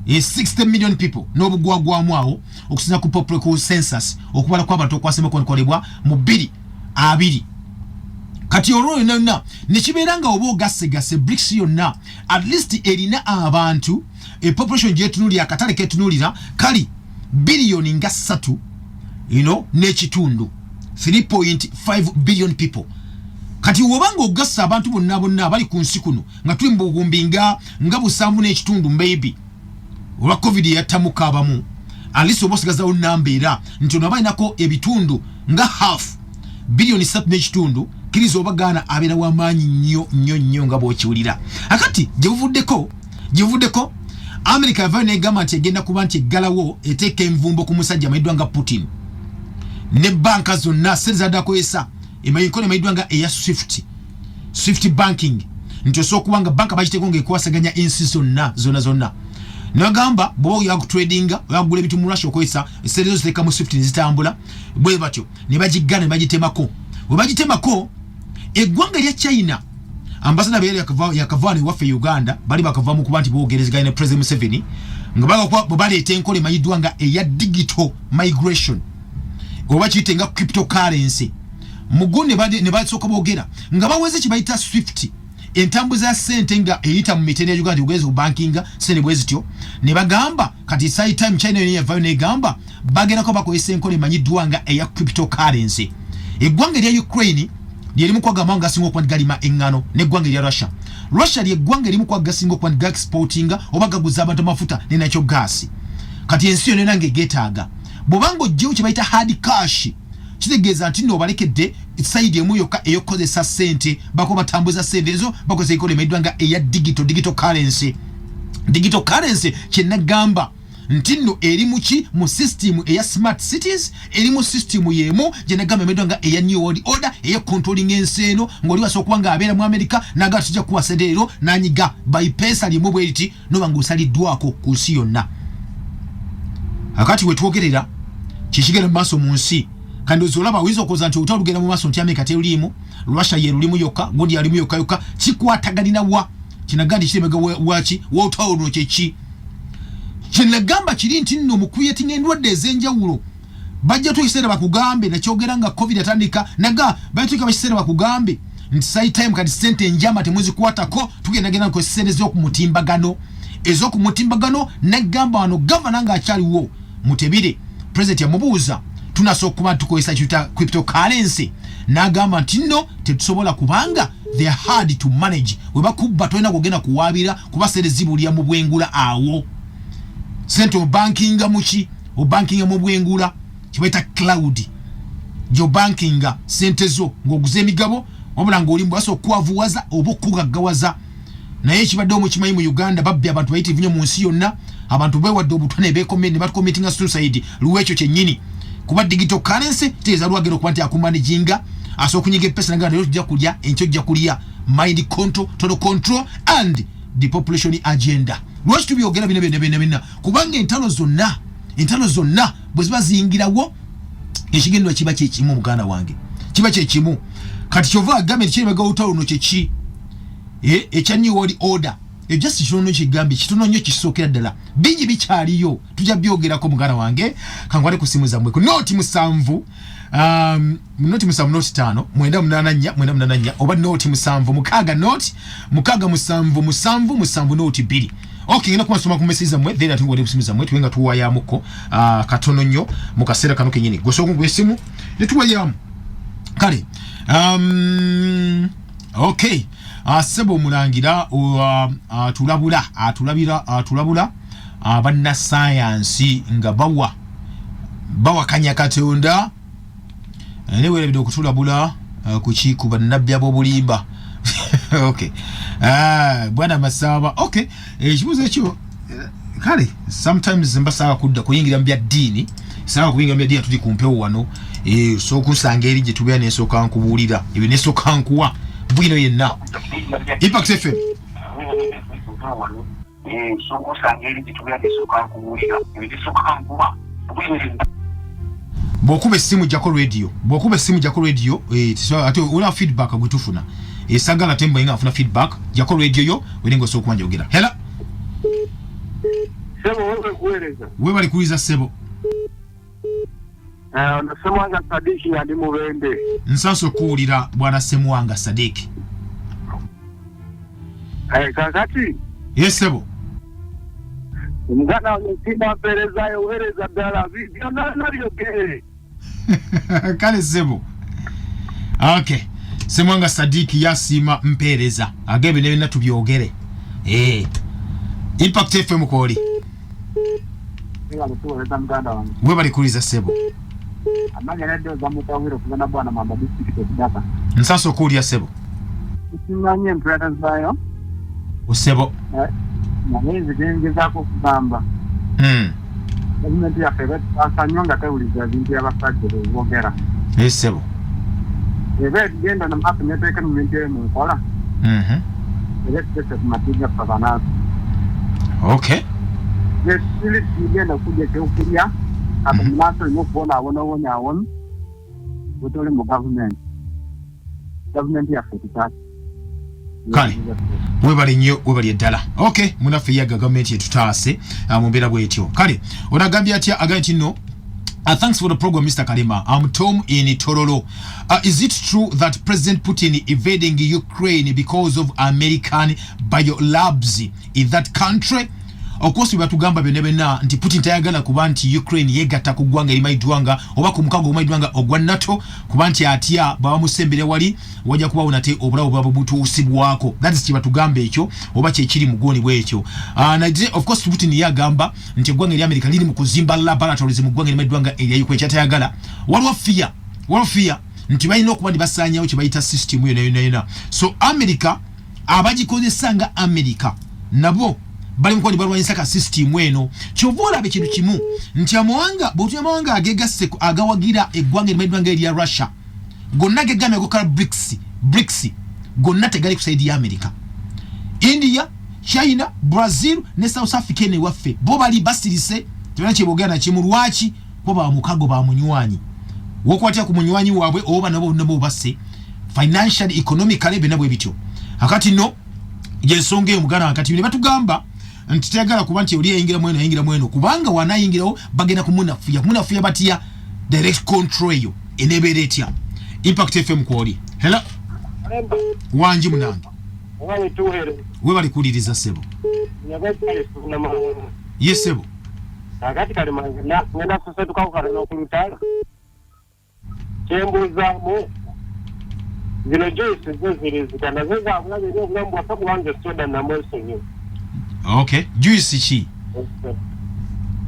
A: 60 million people n'obugwagwamu awo, okusinza ku ku census, okubala kw'abantu okwasembye kukolebwa mu 2020. Kati olwo yonna yonna nekibeera nga oba ogassegase BRICS yonna, at least erina abantu, population gyetunuulira, akatale ketunuulira kali biliyoni nga 3 n'ekitundu, 3.5 billion people. Kati wobanga ogassa abantu bonna bonna abali ku nsi kuno, nga tuli mu buwumbi nga 7 n'ekitundu, maybe olwa COVID yattamuko abamu, at least oba osigazawo namba era nti ono aba alinako ebitundu nga half, biliyoni 3 n'ekitundu. Kkiriza oba gaana, abeera w'amaanyi nnyo nnyo nnyo nga bw'okiwulira. Akati gye buvuddeko America yavayo negamba nti egenda kuba nti eggalawo, eteeka envumbo ku musajja amanyiddwa nga Putin ne banka zonna, sente zaddakozesa enkola emanyiddwa nga eya SWIFT, SWIFT banking, nti osobola okuba nga banka bagiteeko nga ekwasaganya ensi zonna zonna zonna. Nagamba bwoba oyagala kutradinga, oyagula ebintu mu Russia, okozesa esente zo ziteeka mu SWIFT nezitambula bwe batyo, ne bagigga ne bagitemako. Bwe bagitemako, eggwanga erya China, ambasada beera yakava ewaffe Uganda, bali bakava mu kuba nti boogerezeganya ne President Museveni nga bagakuba bwe baleeta enkola emanyiddwa nga eya digital migration, oba kiyite nga cryptocurrency mugu, ne basooka boogera nga baweze kye bayita SWIFT, entambuza ya ssente nga eyita mu mitendera ya Uganda, ogenza obankinga sente bwe zityo. Ne bagamba kati side time China yona yavayo negamba bagendako bakozesa enkola emanyiddwa nga eya cryptocurrency. Eggwanga erya Ukraine lyerimu kwaga amawanga gasinga okuba nti galima eŋŋano, n'eggwanga erya Russia. Russia lyeggwanga erimu kwaga gasinga okuba nti gaexportinga oba gaguza abantu amafuta ne nakyo gaasi. Kati ensi yonna era ng'egeetaaga. Bw'obanga oggyewo kye bayita hard cash, kitegeeza nti nno obalekedde side emu yokka ey'okukozesa ssente. Bako batambuza ssente ezo bakozesa enkola emanyiddwa nga eya digital currency. Digital currency kyenagamba nti nno eri muki mu system eya smart cities, eri mu system yemu gyenagamba emanyiddwa nga eya new world order, eya controlling ensi eno, ng'oli wasobola okuba nga abeera mu America naga tujja kuwa sente leero, nanyiga by pesa limu bwe riti, noba ng'osaliddwako ku nsi yonna. Akati wetwogerera kikigenda mu maaso mu nsi. Kandi ozolaba oyinza okuwoza nti olutalo lugenda mu maaso nti Amerika teruliimu, Russia ye lulimu yokka, gundi yalimu yokka yokka. Kikwataganina wa kinaga nti kiremega waki wolutalo luno? Kyeki kyenagamba kiri nti nno mu creating endwadde ez'enjawulo bajja tu ekiseera bakugambe, nakyogera nga COVID atandika, naga bajja ekiseera bakugambe nti side time kati sente enjama temuzikwatako, tugenda genda nkozesa sente ez'okumutimbagano, ez'okumutimbagano. Nagamba wano gavana ng'akyaliwo Mutebire, president yamubuuza tunasobola okuba tukozesa kyuta cryptocurrency, n'agamba nti nno tetusobola kubanga they are hard to manage. We bakubba tolina kugenda kuwaabira kuba sente zibulya mu bwengula. Awo sente obankinga muki? Obankinga mu bwengula, kibaita cloud, gyobankinga sente zo ng'oguza emigabo, wabula ng'oli mbwasa okwavuwaza oba okugaggawaza. Naye ekibaddewo mukimanyi, mu Uganda babbi abantu bayitirivu nnyo. Mu nsi yonna abantu bewadde obutwa ne bacommittinga suicide lwekyo kyennyini, kuba digital currency kitegeeza lwagenda okuba nti akumanaginga, asobola okunyiga epesa naga leero tujja kulya, enkya ojja kulya. Mind control, total control and the population agenda. Lwaki tubyogera bino byonna byonna byonna? Kubanga entalo zonna bwe ziba ziyingirawo, ekigendwa kiba kyekimu, muganda wange, kiba kyekimu. Kati kyova agambye nti kiremega olutalo luno kyeki? Ekya new world order. Just kitono kigambye, kitono nnyo, kisookera ddala, bingi bikyaliyo, tujja byogerako. Muganda wange, kankwate ku simu zammwe ku 07, 07 05 984 984, oba 076 0 6 7 7 7 02. Ok, ngenda kumasoma ku message zammwe, then ate ngwade ku simu zammwe tuwe nga tuwayamuko katono nnyo mu kaseera kano kenyini. Gosooka okuba essimu ne tuwayamu. Kale, okay, sebo omulangira atulabula, atulabira, atulabula bannasayansi nga bawa bawakanya Katonda, naye weerabidde okutulabula kuki ku bannabbi ab'obulimba. Okay, bwana Masaba, okay, ekibuuzo ekyo, kale sometimes mba saaga kudda kuyingira mu bya ddiini, saaga kuyingira mu bya ddiini. Tuli ku mpewo wano, so okunsanga eri gye tubeera nesooka nkubuulira ebyo, nesooka nkuwa bwino yenna. Impact FM.
C: Sokusanga eri gyetubeera nesooka nkubuulira ebyo, nesooka nkuwa bwino yenna.
A: Bw'okuba essimu jjako radio, bw'okuba essimu jjako radio, ate olaba feedback gwe tufuna esagala tembo nga nfuna feedback. Jjako radio yo weri nga osobola okuba njogera. Hello.
C: Sebo, wewe kuweereza.
A: Webali kuliza, ssebo.
C: Ono Semwanga Sadiki nga ndi Mubende.
A: Nsansa okuwulira, bwana Semwanga Sadiki.
C: Kakati
A: Ye ssebo.
C: Omuganda wange nsimba mpeerezayo, weereza ddala byonna nabyogere.
A: Kale ssebo. Okay, Semwanga Sadiki yasiima mpeereza agebe ne byonna tubyogere. Impact FM kwoli.
C: Tuweereza muganda wange.
A: Webali kuliza, ssebo.
C: Amanya nedde zamutawiro okuva na bwana Mamba, district of Daka.
A: Nsansa okuwulira, ssebo.
C: Simanyi empeereza zaayo.
A: Ssebo.
C: Naye nze gyengezaako okugamba, gavumenti yaffe eba etusaasa nnyo nga tewuliza ebintu by'abasajja bebogera.
A: Ye ssebo.
C: Eba egenda na maaso neteeka mu bintu ebyo mu nkola, eba etutese ku matu gaffe abanansi.
A: Okay.
C: Nesiri tugenda kulya ekyokulya ate munansi olina okubonaabona obonyaawona bwetoli mu gavumenti. Gavumenti yaffe tutaasa.
A: Kale webale nnyo, webale eddala. Ok, munaffe yaga gavumenti etutaase mu mbeera bwetyo. Kale onagambye atya? Agambye nti no, thanks for the program, Mr. Kalema. I'm Tom in Tororo. Is it true that President Putin invading Ukraine because of American biolabs in that country? Of course, batugamba byonna byonna nti Putin tayagala kuba nti Ukraine yegatta ku ggwanga erimanyiddwa nga oba ku mukago ogumanyiddwa nga ogwa NATO, kuba nti atya baba musembere wali wajja kubawo nate obulawo bwaba butuusibwako. That is kyebatugamba ekyo oba kyekiri mu gwoni bwekyo. Naye of course Putin ye agamba nti eggwanga erya America liri mu kuzimba laboratories mu ggwanga erimanyiddwa nga erya Ukraine. Kyatayagala, waliwo fear nti balina okuba nti basaanyawo kye bayita system yona yona yona. So America abagikozesa nga America nabo bali mukuba balwanyisa ka system eno. Kyova olaba ekintu kimu nti amawanga, bwotuna amawanga agegasse agawagira eggwanga erimanyiddwa nga erya Russia, gonna gegamya gokala BRICS. BRICS gonna tegali ku side ya America. India, China, Brazil ne South Africa eno ewaffe bo bali basirise, tebalina kyebogera nakimu. Lwaki? Kuba bamukago, bamunywanyi. Wokwatira ku munywanyi waabwe oba nabo nabo basse financially, economically, byonna bwe bityo. Akati no gyensonga eyo, muganda wange. Kati ne batugamba nti teyagala kuba nti oli yayingira mweno, yayingira mweno, kubanga wanayingirawo bagenda kumunafuya. Kumunafuya batya? Direct control eyo enebeera etya? Impact FM kwoli. Hello, wangi munange? Webali kuwuliriza, ssebo. Ye ssebo.
C: Kakati kale ngenda kusetukako katono ku lutalo. Kyembuuzaamu, zino juice zo ziri zita nazo zabulabe eri obulamu bwaffe? Kubanga esoda namwesonyiwa.
A: Okay, juice ki?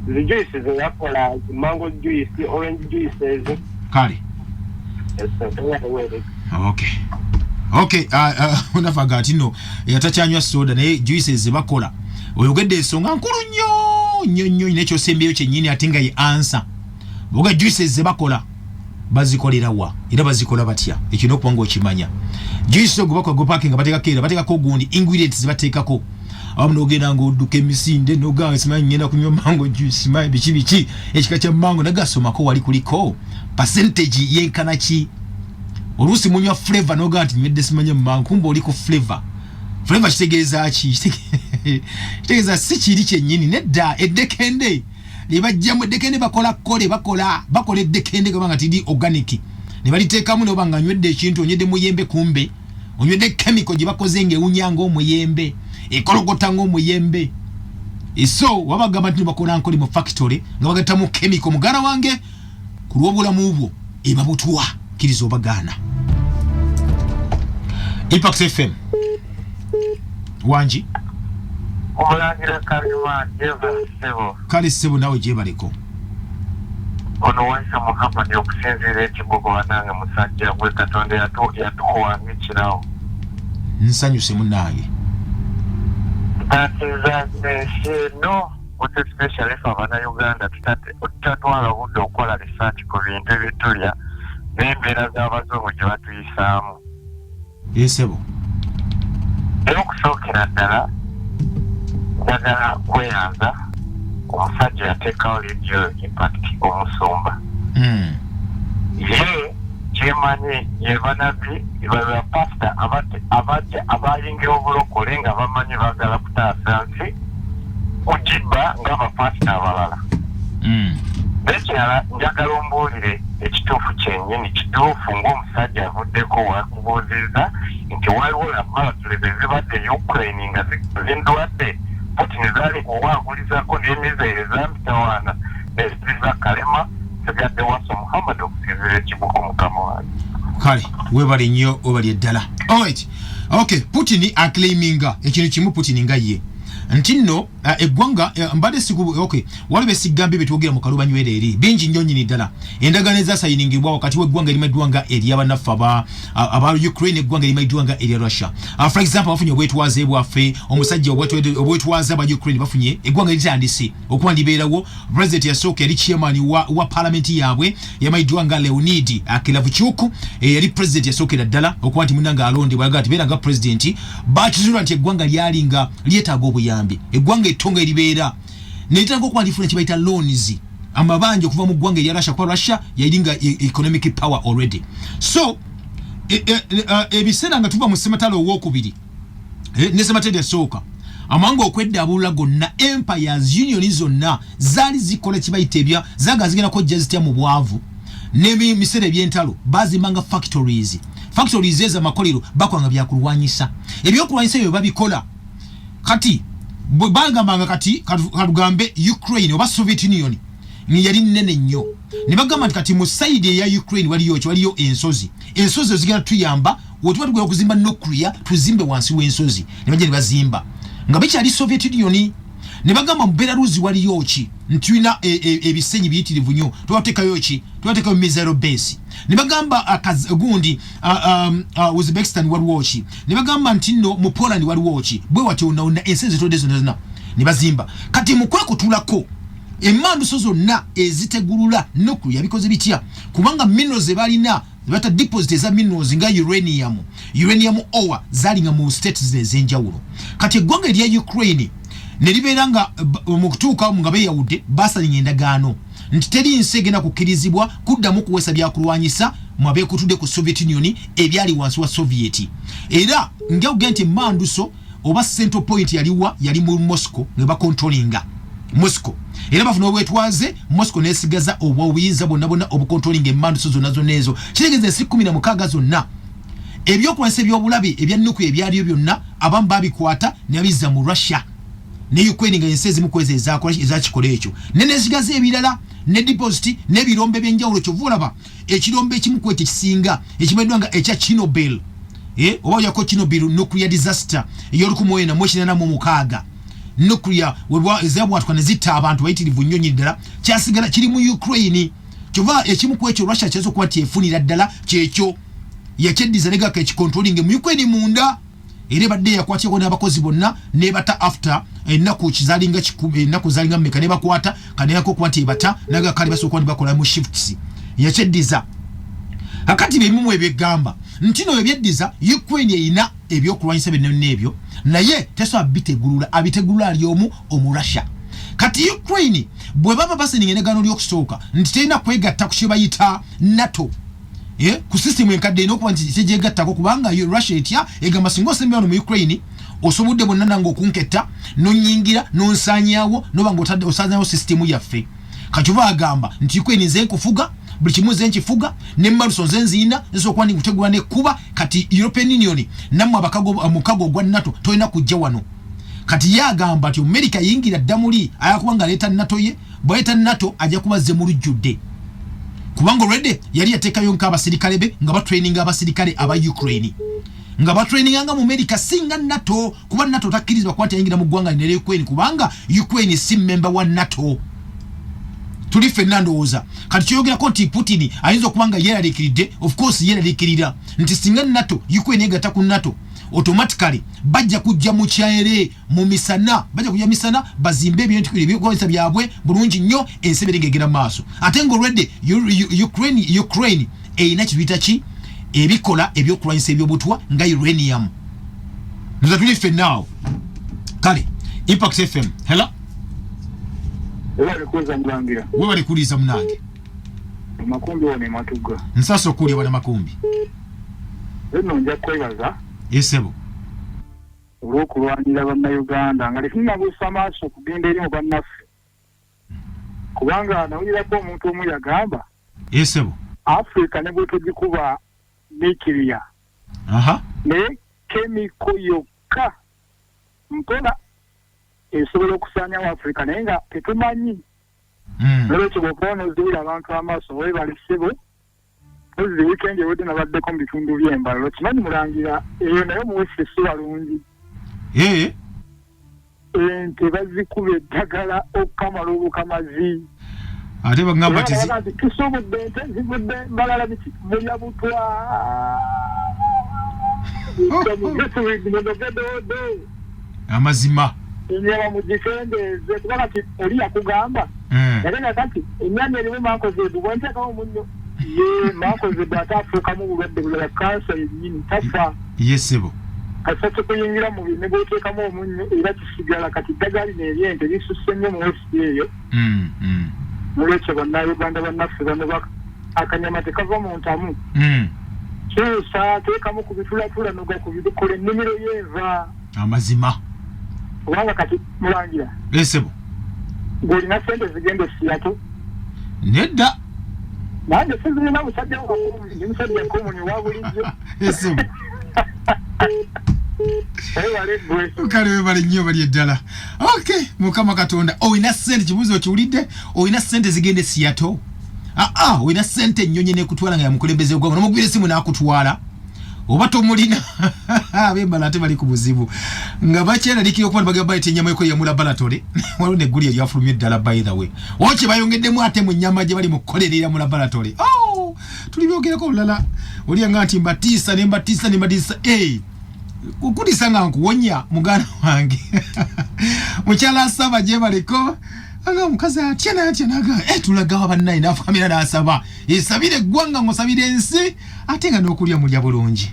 C: Zi juice zeyakola, zi mango juice, orange juice ezo.
A: Kale. Okay, onafaga ati no yatakyanywa soda, naye juices zebakola. Oyogedde ensonga nkulu nnyo nnyo nnyo, nekyosembyeyo kyennyini ate nga ye answer. Boga juices zebakola bazikolera wa era bazikola batya? Ekyo nokuba nga okimanya, juice ogwo bakola gwe nga bateekako, era bateekako gundi, ingredients bateekako awamu nogenda nga odduka emisinde nogamba simanyi ngenda kunywa mango juice, simanyi biki biki, ekika kya mango nagasomako wali kuliko percentage yenkana ki. Oluusi munywa flavor nogamba nti nywedde simanye mango, kumbe oli ku flavor. Flavor kitegeeza ki? Kitegeeza si kiri kyennyini nedda. Eddekende lyebajjamu eddekende, bakola kole, bakola eddekende gaba tiri organic ne baliteekamu, noba nga nywedde ekintu, onywedde muyembe, kumbe onywedde chemical gye bakoze ng'ewunya ng'omuyembe, ekologota ng'omuyembe. So wabagamba nti bakola nkole mu factory nga bagattamu chemical, muganda wange, ku lw'obulamu bwo ebabutwa, kkiriza obagaana. Impact FM, wangi?
C: Omulangira Kalima, jeva ssebo.
A: Kale ssebo, naawe gyebaleko.
C: Ono Waisa Muhammad okusinziira ekigogo. Banange, musajja gwe, Katonda yatukuwanga ekirawo.
A: Nsanyuse munange.
C: Ntaasiza ensi eno, most especially fe abannayuganda tutatwala obudde okukola research ku bintu ebitulya n'embeera z'abazungu gye batuyisaamu.
A: Esebo.
C: Era okusookera ddala njagala kweyanza omusajja yateekawo Radio Impact, omusumba. Ye kyemanyi ye banabbi bapasita abajja abayingira obulokole nga bamanyi baagala kutaasa nsi kugibba ng'abapasita abalala. Nekirala, njagala ombuulire ekituufu kyennyini kituufu ng'omusajja avuddeko wakubuuzizza nti waliwo laboratories ezibadde e Ukraine nga zindwadde Putin zaali kuwagulizako n'emizaire zamitawaana eziza. Kalema sigadde Waso Muhammad okusinzira ekibuko, mukama wange.
A: Kale webale nnyo, webali eddala. Alright, okay. Putin aclaiminga ekintu kimu, Putin nga ye nti nno eggwanga mbadde siku, okay, waliwo besigambye betwogera mu kalubanywera eri bingi nnyo nnyini ddala. Endagaano ezasayiningibwa wakati w'eggwanga erimanyiddwa nga eryabannaffe aba Ukraine, eggwanga erimanyiddwa nga erya Russia. For example, bafunye obwetwaze bwaffe, omusajja obwetwaze aba Ukraine bafunye, eggwanga litandise okuba libeerawo. President yasooka yali chairman wa parliament yaabwe, yamanyiddwa nga Leonid Kravchuk. Yali president yasookera ddala okuba nti munanga alondebwa yaga nti beera nga president. Bakizuula nti eggwanga lyali nga lyetaaga obuyambi, eggwanga etto nga eribeera. Netandika okuba lifuna kyebayita loans, amabanja okuva mu ggwanga erya Russia, kuba Russia yalinga economic power already. So ebiseera nga tuva mu ssematalo owokubiri ne ssematalo esooka, amawanga okweddabulula gonna, empires, union zonna zaali zikola kibayita ebya zaga zigenda kojja zitya mu bwavu n'emiseera ebyentalo. Bazimbanga factories, factories ezo amakolero bakwanga byakulwanyisa, ebyokulwanyisa ebyo babikola. Kati bwe bagambanga kati katugambe Ukraine oba Soviet Union ni yali nnene nnyo, ne bagamba nti kati mu side eya Ukraine waliyo ki? Waliyo ensozi. Ensozi ezo zigenda tuyamba wetuba tugenda okuzimba nuclear, tuzimbe wansi w'ensozi. Ne bajja ne bazimba nga bikyali Soviet Union. Ne bagamba mu Belarus waliyo ki? Nti tulina ebisenyi biyitirivu nnyo, tubateekayo ki? Tubateekayo missile base. Ne bagamba gundi Uzbekistan waliwo ki? Ne bagamba nti nno mu Poland waliwo ki? Bwe watyo wonna wonna ensi ezitodde zonna zonna ne bazimba. Kati mu kwekutulako emanduso zonna ezitegulula nuclear yabikoze bitya? Kubanga minerals ze balina, bata deposit eza minerals nga uranium, uranium ore, zalinga mu states zino ez'enjawulo. Kati eggwanga erya Ukraine ne libeera nga mu kutuuka nga beeyawudde, basalinga endagaano nti teri nsi egenda kukkirizibwa kuddamu kuweesa byakulwanyisa mu abeekutudde ku Soviet Union ebyali wansi wa Soviet. Era nga ogenda nti emanduso oba central point yaliwa? Yali mu Moscow, nga bacontrollinga Moscow. Era bafuna obwetwaze, Moscow nesigaza obuyinza bwonna bwonna obucontrollinga emanduso zonna zonna ezo. Kitegeeza ensi 16 zonna ebyokulwanyisa ebyobulabe ebya nuclear ebyaliyo byonna abamu babikwata ne babizza mu Russia ne Ukraine, nga ensi ezimu kwezi ezakola ezakikola ekyo ne nesigaza ebirala ne deposit n'ebirombe ebyenjawulo. Kyova olaba ekirombe ekimu ku ekyo ekisinga ekimanyiddwa nga ekya Chernobyl, oba oyako Chernobyl nuclear disaster ey'o1986, nuclear ezabwatuka ne zitta abantu bayitirivu nnyo nnyini ddala, kyasigala kiri mu Ukraine. Kyova ekimu ku ekyo Russia kyaza okuba nti efunira ddala kyekyo yakyeddiza negaka ekicontrolling mu Ukraine munda. Era ebadde yakwatirako n'abakozi bonna nebata after ennaku kizalinga ennaku zalinga mmeka, nebakwata kaneyako okuba nti ebata naga kale basobola okuba nti bakola mu shifts. Yakyeddiza. Akati bebimu ebyegamba nti no ebyeddiza Ukraine erina ebyokulwanyisa byonna byonna ebyo, naye tesobola bitegulula, abitegulula ali omu, Omurussia. Kati Ukraine bwe baba basigninga endagaano lyokusooka nti terina kwegatta ku kye bayita NATO, ku system enkadde erina okuba nti tegyegattako, kubanga Russia etya, egamba singa osembera wano mu Ukraine osobodde bonna nange okunketta nonyingira nonsanyawo noba nga osanyawo system yaffe. Kati oba agamba nti Ukraine nze nkufuga buli kimu, nze nkifuga ne maluso nze nziina, nsobola okuba ndi nkutegula nekkuba. Kati European Union nammwe omukago ogwa NATO tolina kujja wano. Kati ye agamba nti America yingira dda muli ayakuba nga aleeta NATO ye. Bwaleeta NATO ajja kuba azze mu lujjudde, kubanga already yali yateekayo nk'abasirikale be nga batraininga abasirikale aba Ukraine nga batraininganga mu America, singa NATO, kuba NATO takkirizibwa kuba nti ayingira mu ggwanga lino erya Ukraine, kubanga Ukraine si member wa NATO. Tuli ffenna ndowooza kati kyoyogerako nti Putin ayinza okuba nga yeeraliikiridde. Of course yeeraliikirira nti singa NATO, Ukraine egatta ku NATO, automatically bajja kujja mu kyere mu misana, bajja kujja misana bazimbe ebintu ebyokukozesa byabwe bulungi nnyo, ensi ebeere ng'egenda mu maaso. Ate nga already Ukraine erina kituyita ki ebikola ebyokulwanyisa ebyobutwa nga uranium. Nza tuli ffenna awo. Kale Impact FM, hello.
D: Webale kuweza mulangira.
A: Webale kuliza munange.
D: Makumbi wano ematuga.
A: Nsaasa okuwulira bwana Makumbi.
D: Nno nja kwebaza
A: esebo
D: olw'okulwanira Bannayuganda nga tetunnabuusa maaso okugenda eri mu bannaffe, kubanga nawulirako omuntu omu yagamba
A: esebo
D: Afirika ne bwetugikuba nuclear, naye chemical yokka mpola esobola okusaanyawo Afirika, naye nga tetumanyi. Nolwekyo bw'okuba n'ozibira abantu amaaso, weebale ssebo. Mpozi wiikendi ewedde nabaddeko mu bitundu by'Embalala, okimanyi mulangira, eyo naye omuwese si walungi. Ente bazikuba eddagala okukamala obukamazi.
A: Ate bagamba nti
D: Era nti tusobodde ente zivudde Mbalala biki mulya butwa munogedodo.
A: Amazima.
D: Ennyama mugikendeeze, kuba kati oli yakugamba naye nga kati ennyama erimu mancozeb, bwenteekawo omunnyo ye mancozeb ate afuukamu bulwadde bulala, kansa yennyini tafa.
A: Ye ssebo.
D: Kasita kikuyingira mu ne bw'oteekamu omunnyo era kisigala. Kati eddagala lino ery'ente lisusse nnyo mu West eyo. Nolwekyo Bannayuganda bannaffe bano akanyama tekava mu ntamu. Kyusa, teekamu ku bitulatula, noga ku bikola ennimiro y'enva.
A: Amazima.
D: Kubanga kati mulangira.
A: Esebo.
D: Gw'olina ssente zigenda e Seattle?
A: Nedda.
D: Nange sizirina, musajja ndi musajja komuni wa bulijjo.
A: Esebo.
D: Webale ggwe.
A: Kale webale nnyo, bali eddala. Okay, Mukama Katonda. Olina ssente, kibuuzo okiwulidde? Olina ssente zigenda e Seattle? Aa, olina ssente ennyonyi nekutwala nga yamukulembeze gwanga nomugwira esimu n'akutwala, oba tomulina? Abembala ate bali ku buzibu nga bakyeralikira okuba nibagamba bayita ennyama eko mu laboratory. Waliwo negguli eryafulumye eddala, by the way, oki bayongeddemu ate mu nnyama gye bali mu kukolerera mu laboratory. Oh, tuli byogereko olulala. Olyanga nti mbatiisa ne mbatiisa ne mbatiisa. Hey, kukutiisa nga nkuwonya, muganda wange. Mukyala asaba gyebaleko anga omukazi atya natya naga tulagawa bannaye, nafukamira nasaba esabira eggwanga, ng'osabira ensi ate nga n'okulya mulya bulungi.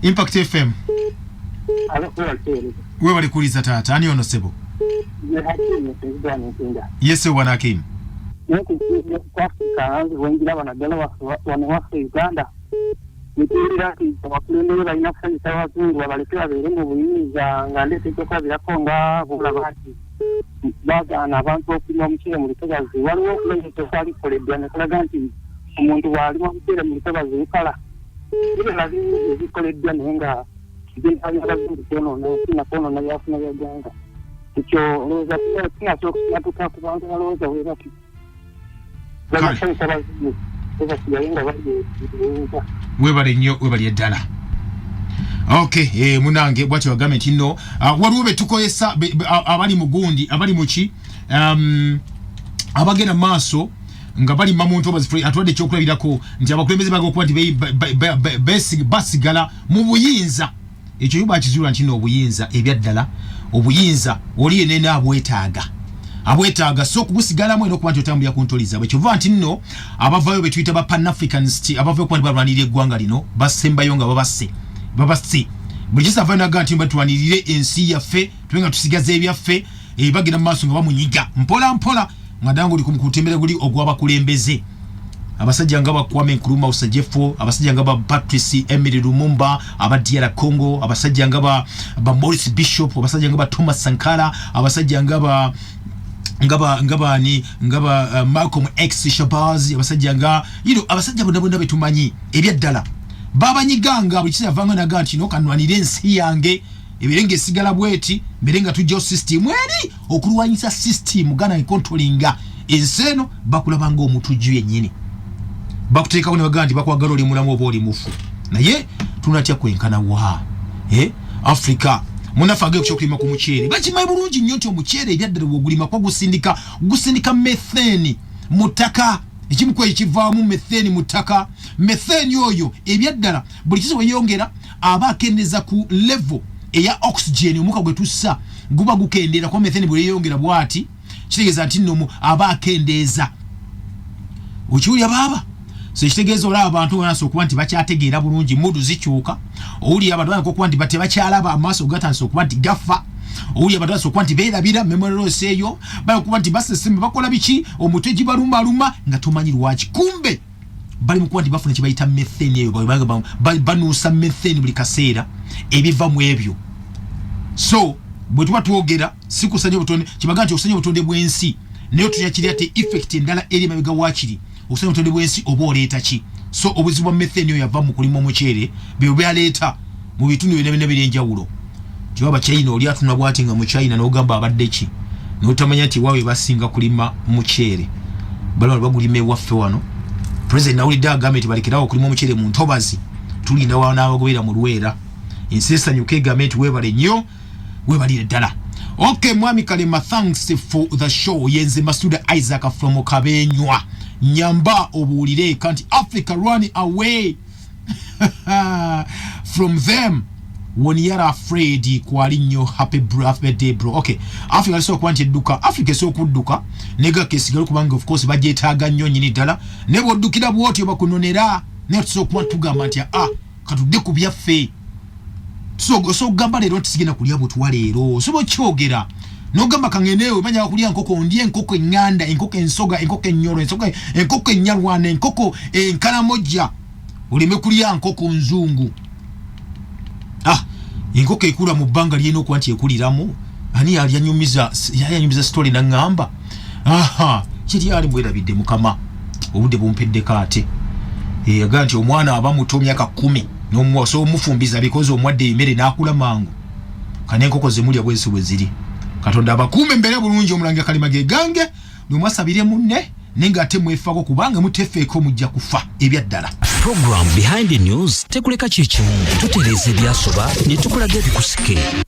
A: Impact FM. Webale kuwuliza taata. Ani ono, sebo? Yese bwana Hakimu.
E: Ku Afrika nze bwengiraba, naddala wano waffe Uganda, ntuwulira nti abakulembeze balina kusanyusa abazungu, babaleke babeere mu buyinza. Nga ndeeta ekyokulabirako, nga bulaba nti bagaana abantu okulima omuceere mu lutobazi. Waliwo okunoonyereza okwali kukoleddwa ne kulaga nti omuntu bw'alima omuceere mu lutobazi lukala. Ebirala bingi ebikoleddwa, naye nga kigenda abazungu kwonoona nsi nakwonoona byafuna bya ggwanga. Ekyo olowooza kinasobola okusimatuka ku bantu balowooza bwe bati? Bakusanyusa abazungu, basigale nga bali buyinza.
A: Webale nnyo, webali eddala. Okay, munange bwatyo bagambye nti nno waliwo betukozesa abali mu gundi, abali muki, abagenda maaso nga balima mu ntobazi. Atwadde ekyokulabirako nti abakulembeze baga okuba nti basigala mu buyinza. Ekyo yo bakizuula nti nno obuyinza, ebyaddala obuyinza oli yenene abwetaaga, abwetaaga. So okubusigalamu era okuba nti otambulira ku ntoli zaabwe, kyova nti nno abavaayo betuyita ba Panafricanist, abavaayo okuba nti balwanirira eggwanga lino, basembayo nga babasse, babasse. Buli kisavayo naga nti batulwanirire ensi yaffe, tube nga tusigaza ebyaffe, bagenda mu maaso nga bamunyiga mpola mpola, nga ddala ngaoli ku mutembere guli ogw'abakulembeze, abasajja nga ba Kwame Nkrumah Osagyefo, abasajja nga ba Patrice Emery Lumumba aba DR Congo, abasajja nga ba Maurice Bishop, abasajja nga ba Thomas Sankara, abasajja nga ba bani, nga ba Malcolm X Shabazz, abasajja nga abasajja bonna bonna betumanyi, ebyaddala babanyiganga. Buli kiseera vanga naga nti no kanwanire ensi yange ebeere ng'esigala bweti, mbere nga tujjawo system eri okulwanyisa system gana econtrollinga ensi eno. Bakulaba nga omutujju yennyini, bakuteekako ne bagamba nti bakwagala oli mulamu oba oli mufu. Naye tunatya kwenkana wa, eh? Africa munaffe agee kukyokulima ku muceere, bakimanyi bulungi nnyo nti omuceere ebyaddala bwogulima kuba gusindika, gusindika methane mu ttaka. Ekimu ku ekyo kivaamu methane mu ttaka. Methane oyo ebyaddala buli kisa weyongera aba akendeeza ku level eya oxygen, omukka gwe tussa guba gukendeera, kuba methane bwe yeyongera bwati kitegeeza nti nno aba akendeeza. Okiwulira baaba? So ekitegeeza olaba abantu banasa okuba nti bakyategeera bulungi, mood zikyuka. Owulira abantu banaka okuba nti tebakyalaba, amaaso gatandise okuba nti gafa. Owulira abantu banasa okuba nti beerabira, memory loss eyo, okuba nti baseseme, bakola biki, omutwe gibalumaluma nga tomanyi lwaki. Kumbe bali mukuba nti bafuna kyebayita methane eyo, banuusa methane buli kaseera ebiva mu ebyo. So bwe tuba twogera si kusanya obutonde, kibaga nti okusanya obutonde bw'ensi, naye otulya kiri ate effect endala eri emabega wakiri okusanya obutonde bw'ensi oba oleeta ki? So obuzibu bwa methane oyo yava mu kulima omuceere bye byaleeta mu bitundu byonna byonna bir'enjawulo. Kiba Abachina, oli atunula bwati nga Muchina n'ogamba abadde ki, n'otamanya nti waabwe basinga kulima muceere, bali wano bagulima ewaffe wano. President nawulidde agambye nti balekerawo okulima omuceere mu ntobazi, tulinda n'abagoberera mu Lwera. Ensi esanyuka egambe nti weebale nnyo, webalire ddala. Okay, mwami Kalema, thanks for the show. Yenze Masuda Isaac from Kabenywa. Nyamba obuulire kanti Africa run away from them when you are afraid. Kwali nnyo. Happy birthday, bro. Okay, Africa esobola okuba nti edduka, Africa esobola okudduka negaka esigale, kubanga of course bagyetaaga nnyo nyini ddala. Naye bw'oddukira bwotyo bakunonera. Naye tusobola okuba tugamba nti ah, katudde ku byaffe. So so ogamba leero nti sigenda kulya butwa leero, osobola okyogera nogamba kangendeewe manya kulya nkoko, ndye enkoko eŋŋanda, enkoko ensoga, enkoko ennyolo, enkoko ennyalwana, enkoko enkalamojja, oleme kulya nkoko nzungu. Ah, enkoko ekula mu bbanga lyerina okuba nti ekuliramu. Ani yali yanyumiza story naŋŋamba? Aha, kiri ali mwerabidde. Mukama, obudde bumpeddeko. Ate yagaa nti omwana aba muto, myaka 10, so omufumbiza because omwadde emmere n'akula mangu. Kane enkoko zemulya bwensi bwe ziri. Katonda abakuume, mbeere bulungi. Omulangira Kalima ge gange. Bwe mwasabire munne, naye ng'ate mwefako, kubanga mutefeeko mujja kufa ebyaddala.
B: Program Behind the News tekuleka kyekimu, tutereeza ebyasoba ne tukulaga ebikusike.